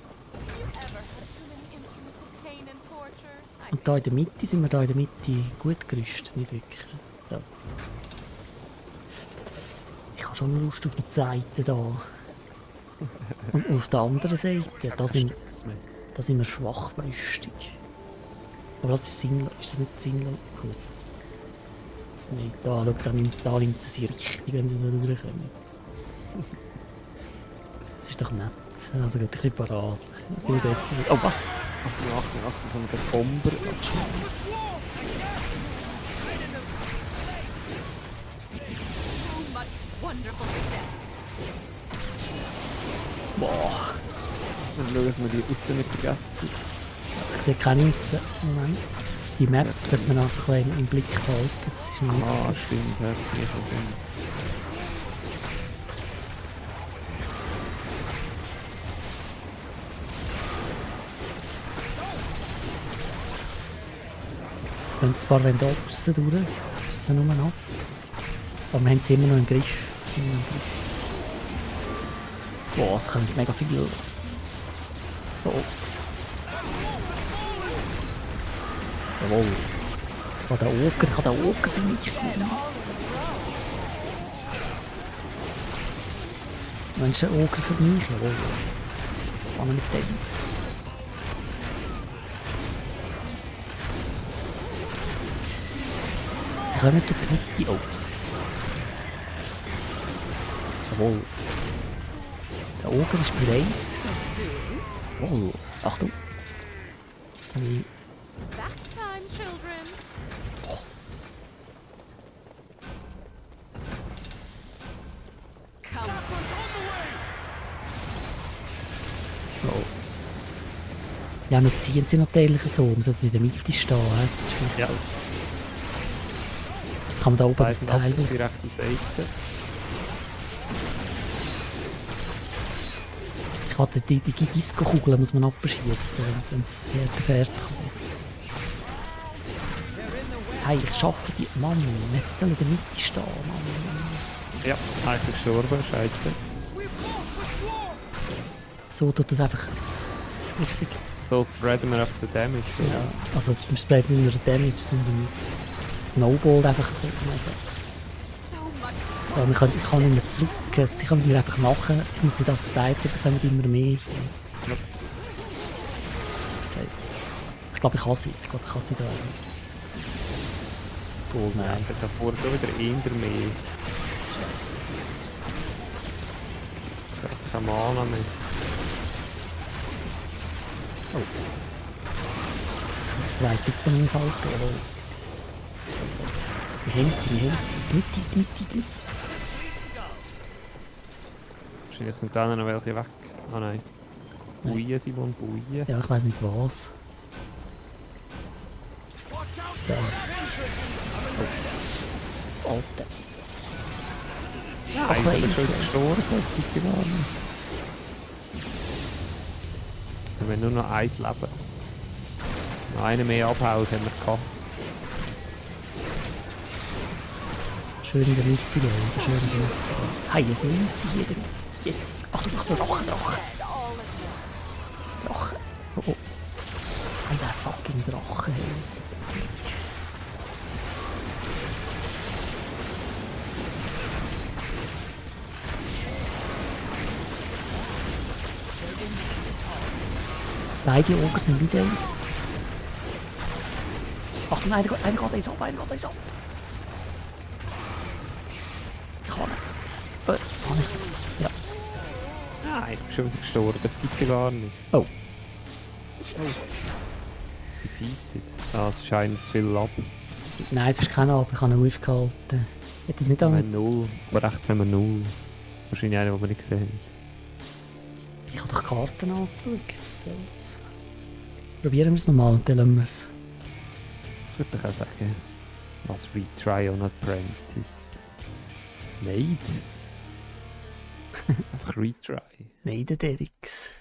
had too many instruments of pain and torture? I Und da in der Mitte sind wir da in der Mitte gut gerüstet, nicht wirklich. Ja. Ich habe schon Lust auf die Seite da. Und auf der anderen Seite, da sind wir schwachbrüstig. Aber das ist sinnlos. Ist das nicht sinnlos? Gut. Das ist nicht. Da, schau, da nimmt sie richtig, wenn sie da durchkommen. Das ist doch nett. Also gut, ich bin parat. Ich bin besser. Oh, was? Achtung, von der Bomber. so much wonderful death. Boah. Dann schauen, dass wir die aussen nicht vergessen. Ich sehe keine aussen. Moment. Die Map sollte man also ein bisschen im Blick behalten. Das ist mir nicht Ah, so. stimmt, ja, das ist schon Sinn. Wenn ein paar wollen da aussen durch. Aussen nur noch. Aber wir haben sie immer noch im Griff. Boah, es kommt mega viel. Oh. Jawohl. Ich habe den Oger für mich genommen. Mensch, ein Oger für mich? Jawohl. Kann mit dem. Sie kommen durch die Mitte. Oh. Jawohl. Der Oger ist bereit. So soon? Jawohl. Achtung. Nee. Back time, children. Come Oh. Ja, nur ziehen sie natürlich so, man sollte in der Mitte stehen. Das ist vielleicht Ja. Jetzt kann man da oben das Zwei Teil Snap auf die rechte Seite. Ich hatte die Disco-Kugeln muss man abschießen, wenn es fertig kommt. Hey, ich schaffe die... Mann, jetzt soll in der Mitte stehen, Mann. Ja, eigentlich gestorben, scheiße. So tut das einfach richtig... So spreaden wir auf den Damage. Ja, also wir spreaden nicht nur den Damage, sondern Snowball einfach so. So much Ja, ich kann nicht mehr zurück, sie kommen mir einfach nachher, ich muss sie da verteidigen, dann kommen immer mehr. Ja. Okay. Ich glaube, ich kann sie da. Oh Ja, nein, es hat da vorne schon wieder eher mehr. scheiße. Es hat keine Mana mehr. Oh. Das zweite Tippen im Fall. Wir haben sie. Mitte. Wahrscheinlich sind da noch welche weg. Ah nein. Nein. Buien, Simon, Buien. Ja, ich weiß nicht was. Da. Oh. Alter. Ja, eins ist schon gestorben, das gibt es ja gar nicht. Wir haben nur noch eins Leben. Noch einen mehr abhaut haben wir gehabt. Schön in der Mitte, Leute. Schön in der Mitte. Hey, es nimmt sie hier. Yes. Achtung, Drache. Drache. Oh. Hey, der fucking Drache. Hey. Beide Ogre sind wieder eins. Achtung, einer geht eins ab. Ich kann nicht. Kann ich. Ja. Nein, ich bin schon wieder gestorben, das gibt es ja gar nicht. Oh. Defeated. Ah, es scheint zu viel ab. Nein, es ist keiner ab. Ich habe ihn aufgehalten. Ich hätte es nicht Wir haben damit. 0, aber rechts haben wir 0. Wahrscheinlich einen, den wir nicht gesehen haben. Ich habe doch Karten angeschaut. Das soll's. Probieren wir es nochmal und dann lassen wir es. Ich würde auch sagen, was Retry on Apprentice. Nein. Einfach Retry. Nein, der Derix.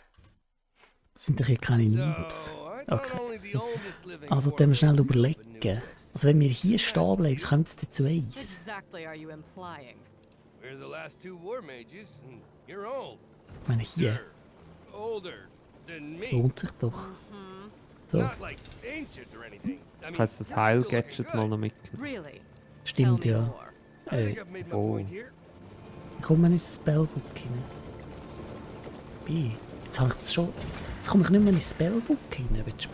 Das sind doch hier keine So, Noobs. I thought Okay. only the oldest living Also, war dann wir schnell made of meat, but überlegen. no. Also, wenn wir hier stehen bleiben, kommt es dann zu eins. exactly are you implying? We're the last two war mages, and you're old. Ich meine, hier You're older than me. lohnt sich doch. Mm-hmm. So, Not like ancient or anything. I Ich habe das you're still Heil-Gadget looking mal good. noch mitgenommen. Really? stimmt Tell me ja. more. I think I've made my Oh. point here. Ich komme ins Spellbook hinein. Wie? Jetzt habe ich es schon. Jetzt komme ich nicht mehr ins Spellbook hinein. Willst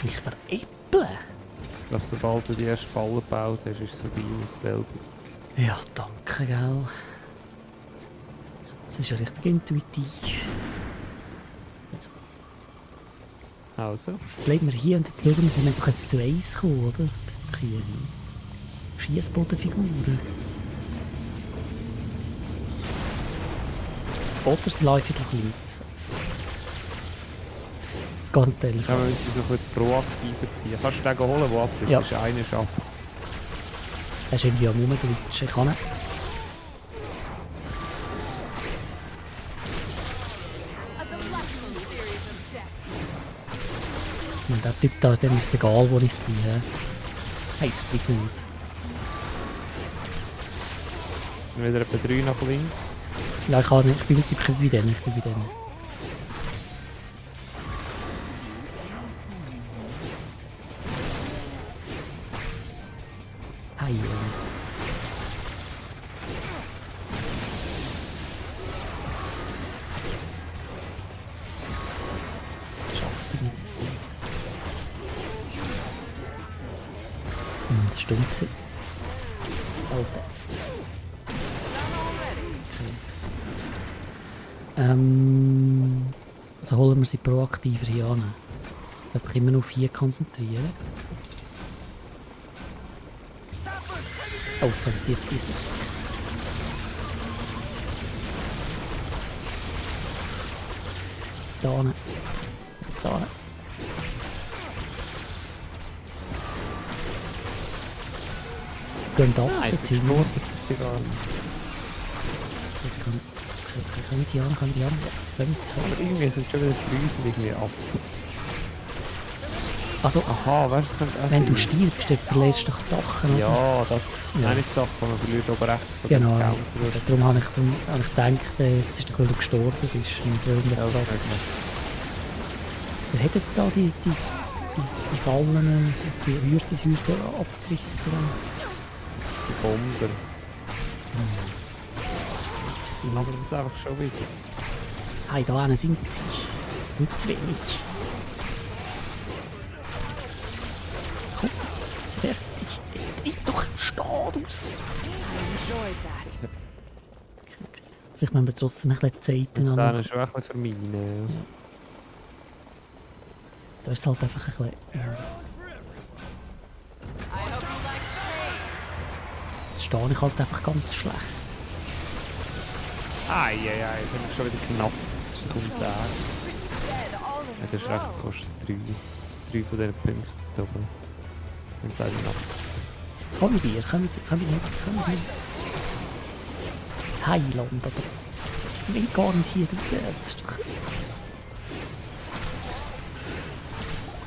du mich veräppeln? Ich glaube, sobald du die erste Falle gebaut hast, ist es vorbei im Spellbook. Ja, danke, gell. Das ist ja richtig intuitiv. Also, Jetzt bleiben wir hier und jetzt schauen wir, wir müssen doch jetzt zu 1 kommen, oder? Wir sind doch hier Schiessbodenfiguren. Oder es läuft doch links. Das geht natürlich. können wir uns so ein bisschen proaktiver ziehen. Kannst du den holen, der ab ist? Ja. Das ist einer ab. Er ist irgendwie am Rumdrutschen. Ich kann nicht. A delightful series of death. Und der Typ da, dem ist es egal, wo ich bin. Hä? Hey, bitte nicht. Wieder etwa 3 nach links. Ja, ich kann nicht. Ich bin bei denen. Hey, Schafft ich nicht. Das ist dumm gewesen. Alter. Also holen wir sie proaktiver hier an. Ich werde mich immer nur auf hier konzentrieren. Oh, es kommt hier diese. Da hinten. Da. Gehen da. Nein, der ich bin Team. gestorben, das gibt's ja gar nicht. Jetzt kann ich die an, kann ich die an. Jetzt können Aber irgendwie sind schon wieder die Drüsen irgendwie ab. Also, Aha, weißt du, das könnte auch wenn du sein. stirbst, dann verlierst du doch die Sachen, oder? Ja, das Ja. nein, nicht die Sache, man verliert oben rechts von Genau. dem Counter. Darum habe ich gedacht, das ist doch, weil du gestorben bist. Und weil Ja, wir das möglich. wer hat jetzt da die Fallen, die Hürden abgerissen? Die Bomber. Das ist sie Aber das ist einfach schon wieder. Hey, da hinten sind sie. Nicht zu wenig. Komm, fertig. Jetzt bleib doch im Status. I enjoyed that. Okay. Vielleicht müssen wir trotzdem ein bisschen Zeit Das ist noch. dann schon ein bisschen vermeiden. Ja. Da ist es halt einfach ein bisschen... Jetzt stehe ich halt einfach ganz schlecht. Ei, jetzt haben wir schon wieder genatzt. Das ist kaum sagen. Dead all in Ja, das ist recht, das kostet 3 von diesen Punkten da oben. Wenn es einen natzt. Komm mit dir, komm mit dir. Heiland, aber ich will gar nicht hier rein. Das ist doch...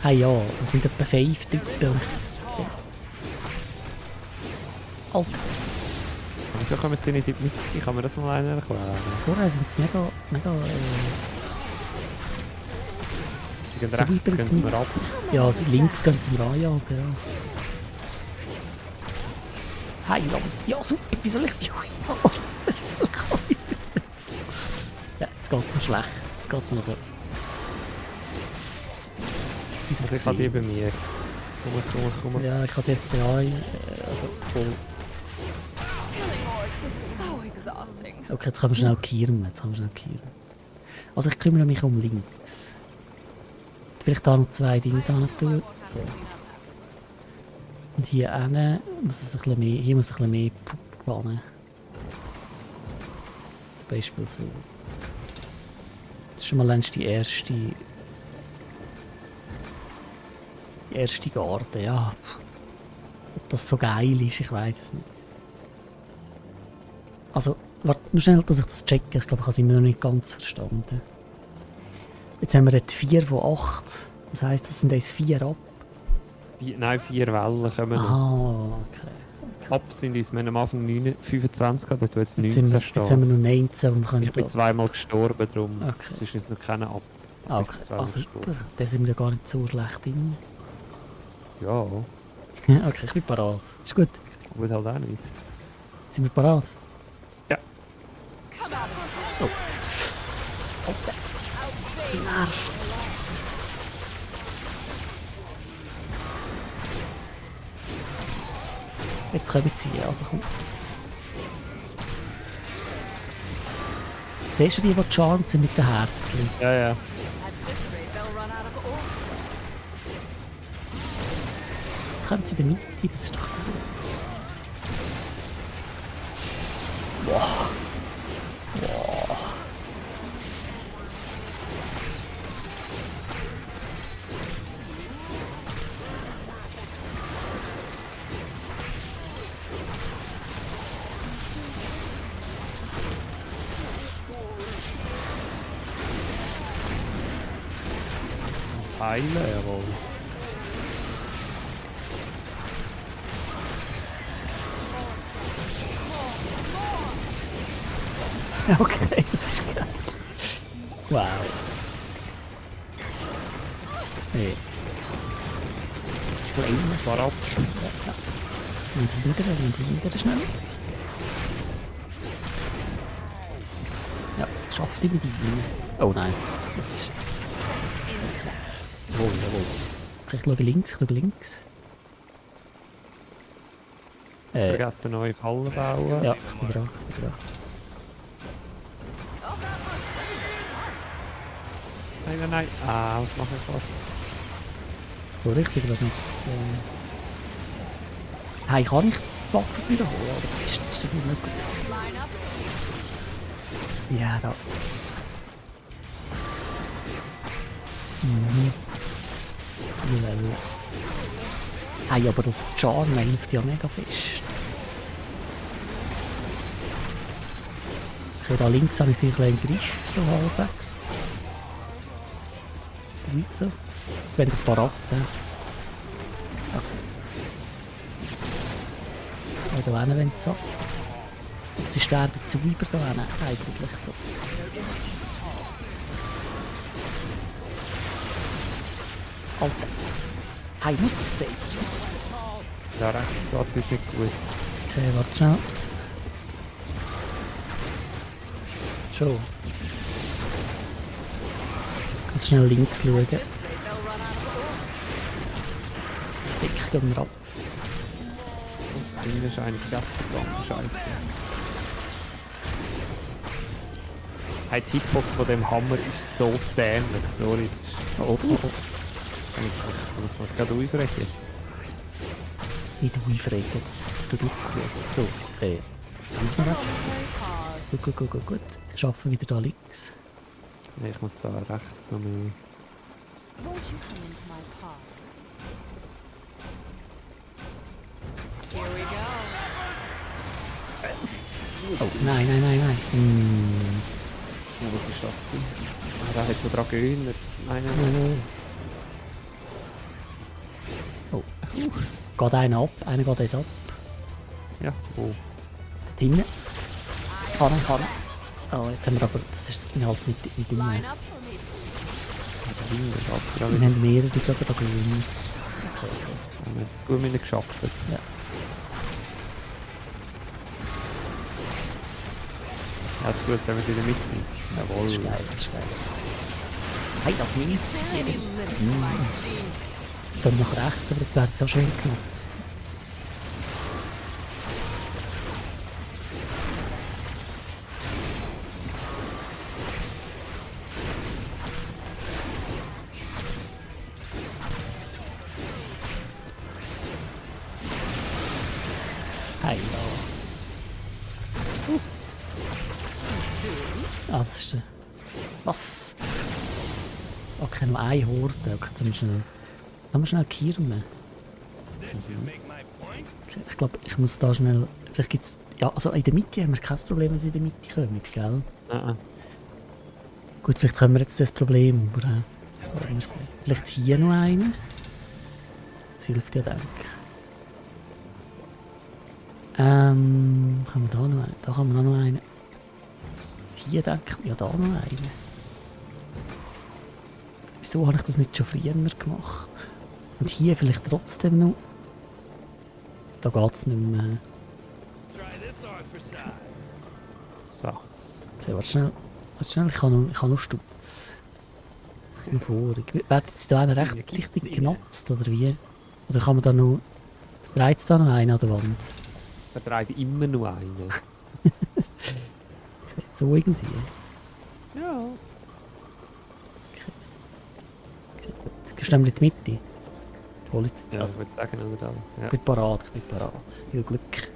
Hey ja, das sind etwa 5 Typen. Alter, Wieso kommen sie nicht in die Mitte? Ich kann mir das mal einer erklären. vorher sind sie mega Sie gehen So rechts, weit gehen sie mir ab. ja, links können sie mir anjagen, ja. Heiland, ja super, wie soll ich die... Ja, jetzt geht es mir schlecht. Geht's mir so. Also ich habe die bei mir. Komm. Ja, ich kann es jetzt rein. Also voll. Killing orcs is so exhausting. Okay, jetzt können wir schnell kehren. Also ich kümmere mich um links. Vielleicht da noch 2 Dinge an tun. So. Und hier hinten muss es ein bisschen mehr, hier muss ein bisschen mehr Pup planen. Zum Beispiel so. Das ist schon mal längst die erste Garde, ja. Ob das so geil ist, ich weiß es nicht. Also, warte nur schnell, dass ich das checke. Ich glaube, ich habe es immer noch nicht ganz verstanden. Jetzt haben wir dort 4 von 8. Das heisst, das sind jetzt 4 ab. 4 Wellen kommen noch. Aha, okay. Ab sind uns, wir haben am Anfang 25 gehabt, dort jetzt Jetzt 19 haben wir stehen. noch 19 und wir können Ich bin da... zweimal gestorben, darum Okay. es ist uns noch keiner ab. Ah, Ich bin okay. zweimal Ah, super. gestorben. Da sind wir ja gar nicht so schlecht drin. Ja, Okay, ich bin parat. Ist gut. gut halt auch nicht. Sind wir parat? Ja. Oh. Alter. Sie nervt. Jetzt kommen sie, also komm. Siehst du die charmed sind mit den Herzen? Ja. At this rate, they'll run out of orcs. Jetzt kommen sie in der Mitte, das ist doch gut. S- Heilen, jawohl. Okay, das ist geil. Wow. Hey. Das war ab. Wieder schnell. Ja, schafft die mit ihm. Oh nein, das ist... Jawohl. Okay, ich schaue links. Vergessen neue Fallen bauen. Ja, ich bin dran. Nein. Ah, was mache ich fast? So richtig, glaube ich. Hey, kann ich die Waffe wieder holen? Oder ist das nicht möglich? Line up. Ja, da. Mhm. Level. Hey, aber das Charm hilft ja mega fest. Okay, da links habe ich sicher einen Griff, so halbwegs. Wie so? Wenn das parat, ja. Okay. Ja, da hinten, wenn es ab. Sie sterben zu über da hinten, eigentlich so. Alter. Hey, ich muss das sehen. Ich muss das sehen. Da rechts geht es uns nicht gut. Okay, warte schnell. Schon. Ich muss schnell links schauen. Sick, gehen wir ab. Innen ist eigentlich Gasse gegangen, scheiße. Hey, die Hitbox von dem Hammer ist so dämlich, sorry. Das ist... Oh, oh, oh. Da muss man gerade aufregen. Nicht aufregen, das tut nicht gut. So, okay. Muss man ab. Gut. Ich arbeite wieder da links. Nee, ich muss da rechts noch mehr. Won't you come into my park? Here we go. Oh, nein. Oh, was ist das denn? Ah, der hat so dran gehindert. Nein. Oh. Geht einer ab, einer geht jetzt ab. Ja, wo? Dort hinten. Kann er. Oh, jetzt haben wir aber, das ist jetzt halt mit dem. Line up for me. Da hinten geht's gerade Wir wieder. haben mehrere, die glaube ich da gewinnen. Okay. Wir haben gut mit ihnen geschafft. Ja. Ja, das ist gut, jetzt haben wir sie in der Mitte. Das ist Jawohl. geil. Hey, das nimmt sich Tiny jeder. little flying Gehen wir nach rechts, aber das wäre jetzt auch schön genutzt. Hey, da. Ah, das ist der. Was? Okay, nur eine Horde. Okay, jetzt müssen wir schnell kirmen. This should make my point. Okay, ich glaube, ich muss da schnell. Vielleicht gibt's. Ja, also in der Mitte haben wir kein Problem, wenn sie in der Mitte kommen, gell? Gut, vielleicht haben wir jetzt das Problem, aber jetzt wollen wir sehen. Vielleicht hier noch einen. Das hilft ja, denke ich. Haben wir da noch einen? Da haben wir noch einen. Hier denke ich, ja da noch einen. Wieso habe ich das nicht schon früher gemacht? Und hier vielleicht trotzdem noch. Da geht es nicht mehr. Try this on for size. So. Okay, warte schnell, ich habe noch Stutz. Das ist noch vor. Werden sie da einen recht richtig genutzt, oder wie? Oder kann man da noch... Dreht es da noch einen an der Wand? Da dreht immer nur einen. Okay, so irgendwie. Ja. Okay, gut. Gehst du in die Mitte? Hol jetzt. Ja, Also, ich würde sagen, oder da. Ja. ich bin parat. Viel Glück.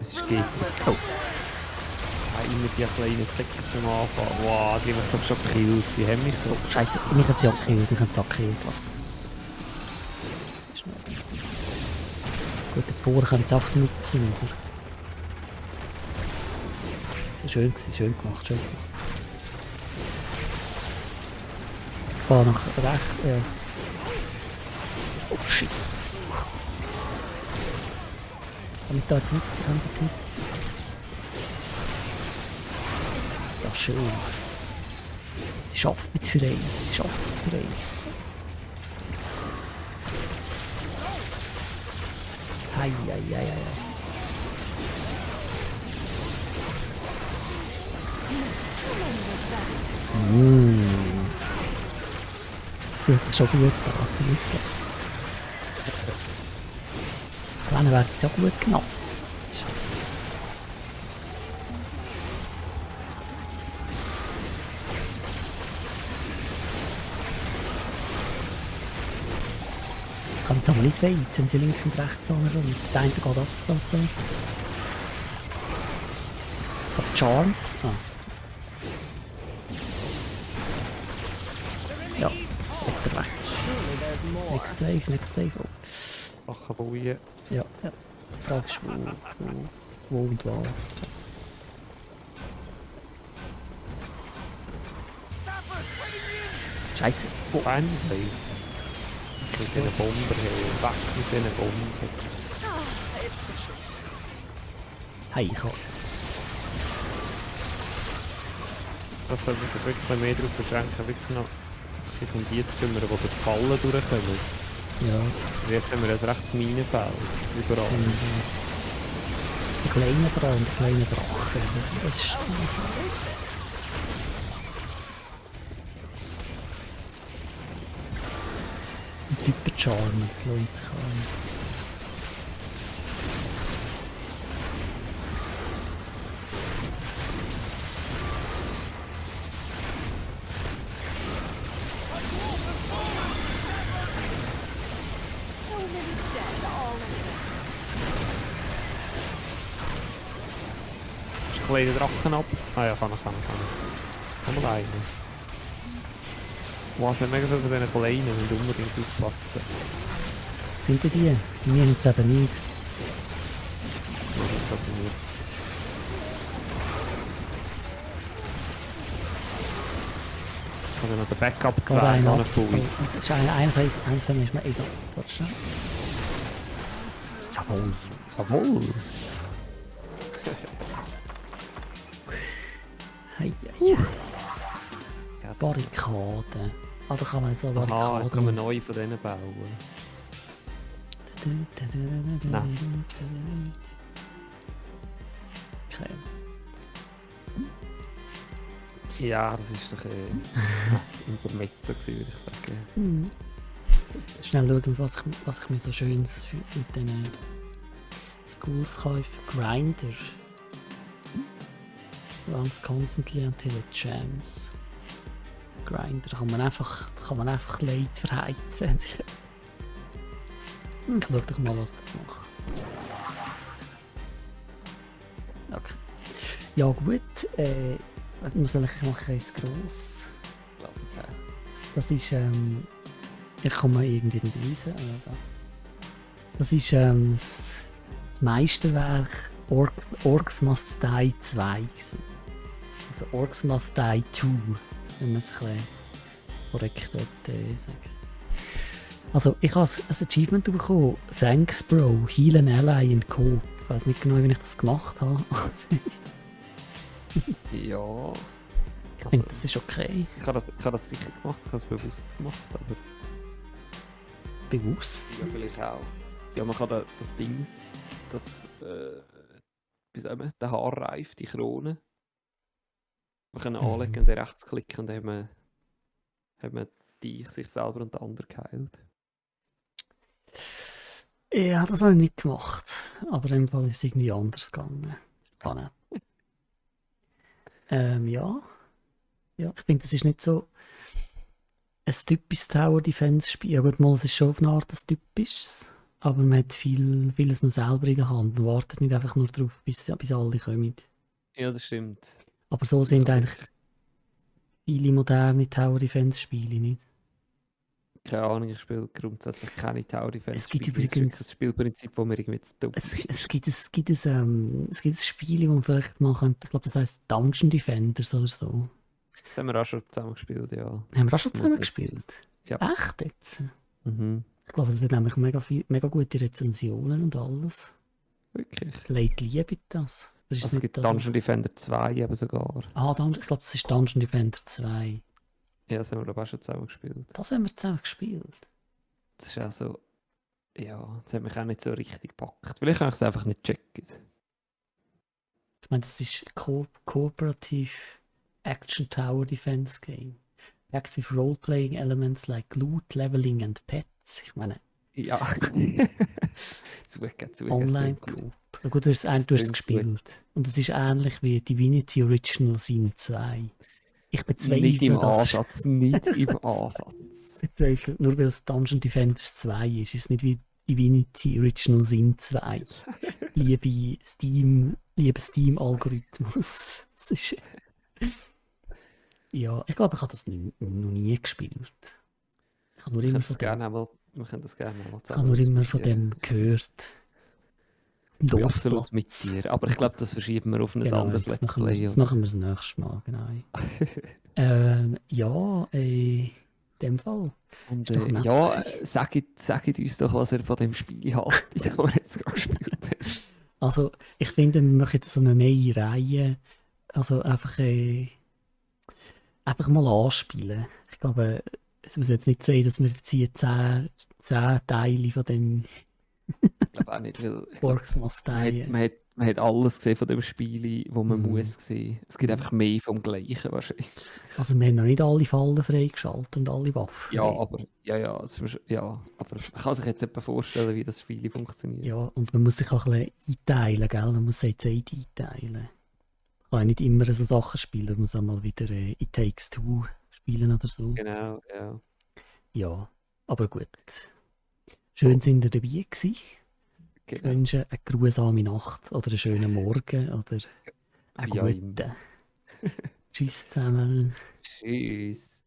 Es ist gegeben. Oh. Ja, immer die kleinen Säcke zum Anfang. Wow, die haben mich doch schon gekillt. Sie haben mich doch. Scheiße, mich hat sie auch gekillt. Was? Schnell. Gut, dort vorne können sie auch nutzen, oder? Schön gemacht. Ich fahre nach rechts. Ja. Oh shit. Kann ich da in die Mitte? Ja, schön. Sie schafft mit für eins. Hei. Sie hat das schon gut gemacht. Dann werden sie auch gut genutzt. Ich kann jetzt aber nicht weit, wenn sie links und rechts anrufen. Der eine geht ab und so. Doch Charmed. Ah. Ja. Weg, weg. Surely there's more. Next wave. Oh. Sachen bauen. Ja. Fragst du, wo und was. Scheiße. Fanwave. Mit diesen Bomber her. Weg mit diesen Bomber. Hey, ich hab... Da soll man sich wirklich mehr darauf beschränken, wirklich noch sich um die zu kümmern, die durch die Fallen durchkommen. Ja. Jetzt haben wir ein rechtes Minenfeld. Überall. Die kleinen Brand, die kleinen Drachen. Das ist scheiße. Und Hypercharm, das lohnt sich an. So many dead all in Ist ein kleiner Drachen ab? Ah ja, kann er. Komm mal einen. Wow, es sind mega viele von diesen Kleinen, wir müssen unbedingt aufpassen. Sind die? Wir haben es eben nicht. Ich glaube nicht. Ich habe noch den Backup Es geht 2 einer ab. angebaut. Es ist einer von ist mir so. Warte schnell. Jawohl. Jawohl! Hey, Barrikaden. Ah, da kann man so Aha, jetzt Barrikaden. können wir neue von denen bauen. Okay. Ja, das ist doch das Intermezzo gewesen, würde ich sagen. Schnell schauen, was ich mir so schönes mit diesen Schools kaufe. Grinder. Runs constantly until it jams. Grinder kann man einfach Leid verheizen. Ich schau doch mal, was das macht. Okay. Ja gut, muss ich machen es gross. Das ist, ich kann mal irgendwie nicht lesen. Das ist das Meisterwerk Orcs Must Die 2 gewesen. Also Orcs Must Die 2, wenn man es ein bisschen korrekt sagen. Also ich habe ein Achievement bekommen. Thanks Bro, Heal an Ally and Coop. Ich weiß nicht genau, wie ich das gemacht habe. Ja. Ich finde, das ist okay. Ich habe das sicher gemacht, ich habe es bewusst gemacht, aber Bewusst. ja, vielleicht auch. Ja, man kann das Dings, wie sagen wir, den Haarreif, die Krone, man kann anlegen und dann rechts klicken und dann hat man sich selber und den anderen geheilt. Ja, das habe ich nicht gemacht. Aber in dem Fall ist es irgendwie anders gegangen. Spannend. Ja. Ja, ich finde, das ist nicht so ein typisches Tower Defense Spiel. Ja gut, mal, es ist schon auf eine Art ein typisches. Aber man hat vieles nur selber in der Hand. Man wartet nicht einfach nur darauf, bis alle kommen. Ja, das stimmt. Aber so sind eigentlich viele moderne Tower Defense Spiele, nicht? Keine Ahnung, ich spiele grundsätzlich keine Tower Defense Es gibt Spiele. übrigens- Das Spielprinzip, das mir irgendwie zu dumm Es ist. gibt ein Spiel, das man vielleicht mal könnte. Ich glaube, das heisst Dungeon Defenders oder so. Das haben wir auch schon zusammen gespielt, ja. Haben wir auch schon Das zusammen muss gespielt? Ja. Echt jetzt? Mhm. Ich glaube, das hat nämlich mega gute Rezensionen und alles. Wirklich. Die Leute lieben das. Das ist Also, es gibt Dungeon Defender 2 eben sogar. Ich glaube, das ist Dungeon Defender 2. Ja, das haben wir glaube ich auch schon zusammen gespielt. Das haben wir zusammen gespielt. Das ist auch so. Ja, das hat mich auch nicht so richtig gepackt. Vielleicht habe ich es einfach nicht checken. Ich meine, das ist Cooperative Action Tower Defense Game. Packed with role-playing elements like loot, leveling and pets. Ich meine, Ja. zugegeben. online Coop. Na gut, du hast es klingt gespielt. Und es ist ähnlich wie Divinity Original Sin 2. Ich bezweifle Nicht im das. Ansatz, nicht im Ansatz. Bezweifle, nur weil es Dungeon Defenders 2 ist es nicht wie Divinity Original Sin 2. Liebe Steam-Algorithmus. Das ist... Ja, ich glaube, ich habe das noch nie gespielt. Ich habe nur Wir immer können von das gerne dem, einmal, wir können das gerne einmal ich habe nur immer von ausprobieren. dem gehört. Im Ich bin absolut mit Dorfplatz. dir. Aber ich glaube, das verschieben wir auf ein Genau, anderes das Let's machen wir, Play. das Oder? machen wir das nächste Mal, genau. Ja, in dem Fall. Und Ist doch nett ja, gewesen. sagt uns doch, was ihr von dem Spiel haltet, das wir jetzt gerade gespielt haben. Also, ich finde, wir machen so eine neue Reihe. Also einfach mal anspielen. Ich glaube, es muss jetzt nicht sein, dass wir jetzt hier 10 Teile von dem Ich glaube auch nicht, weil ich glaube, Orcs Must Die. man hat alles gesehen von dem Spiel, wo man Mhm. muss sehen. Es gibt einfach mehr vom Gleichen wahrscheinlich. Also wir haben noch nicht alle Fallen freigeschaltet und alle Waffen. Ja, aber aber man kann sich jetzt etwa vorstellen, wie das Spiel funktioniert. Ja, und man muss sich auch ein bisschen einteilen, gell? Man muss sich Zeit einteilen. Man kann ja nicht immer so Sachen spielen, man muss auch mal wieder It Takes Two spielen oder so. Genau, ja. Ja, aber gut. Schön sind ihr dabei gewesen. Ich Genau. wünsche eine grusame Nacht oder einen schönen Morgen oder einen Wie auch immer. guten. Tschüss zusammen. Tschüss.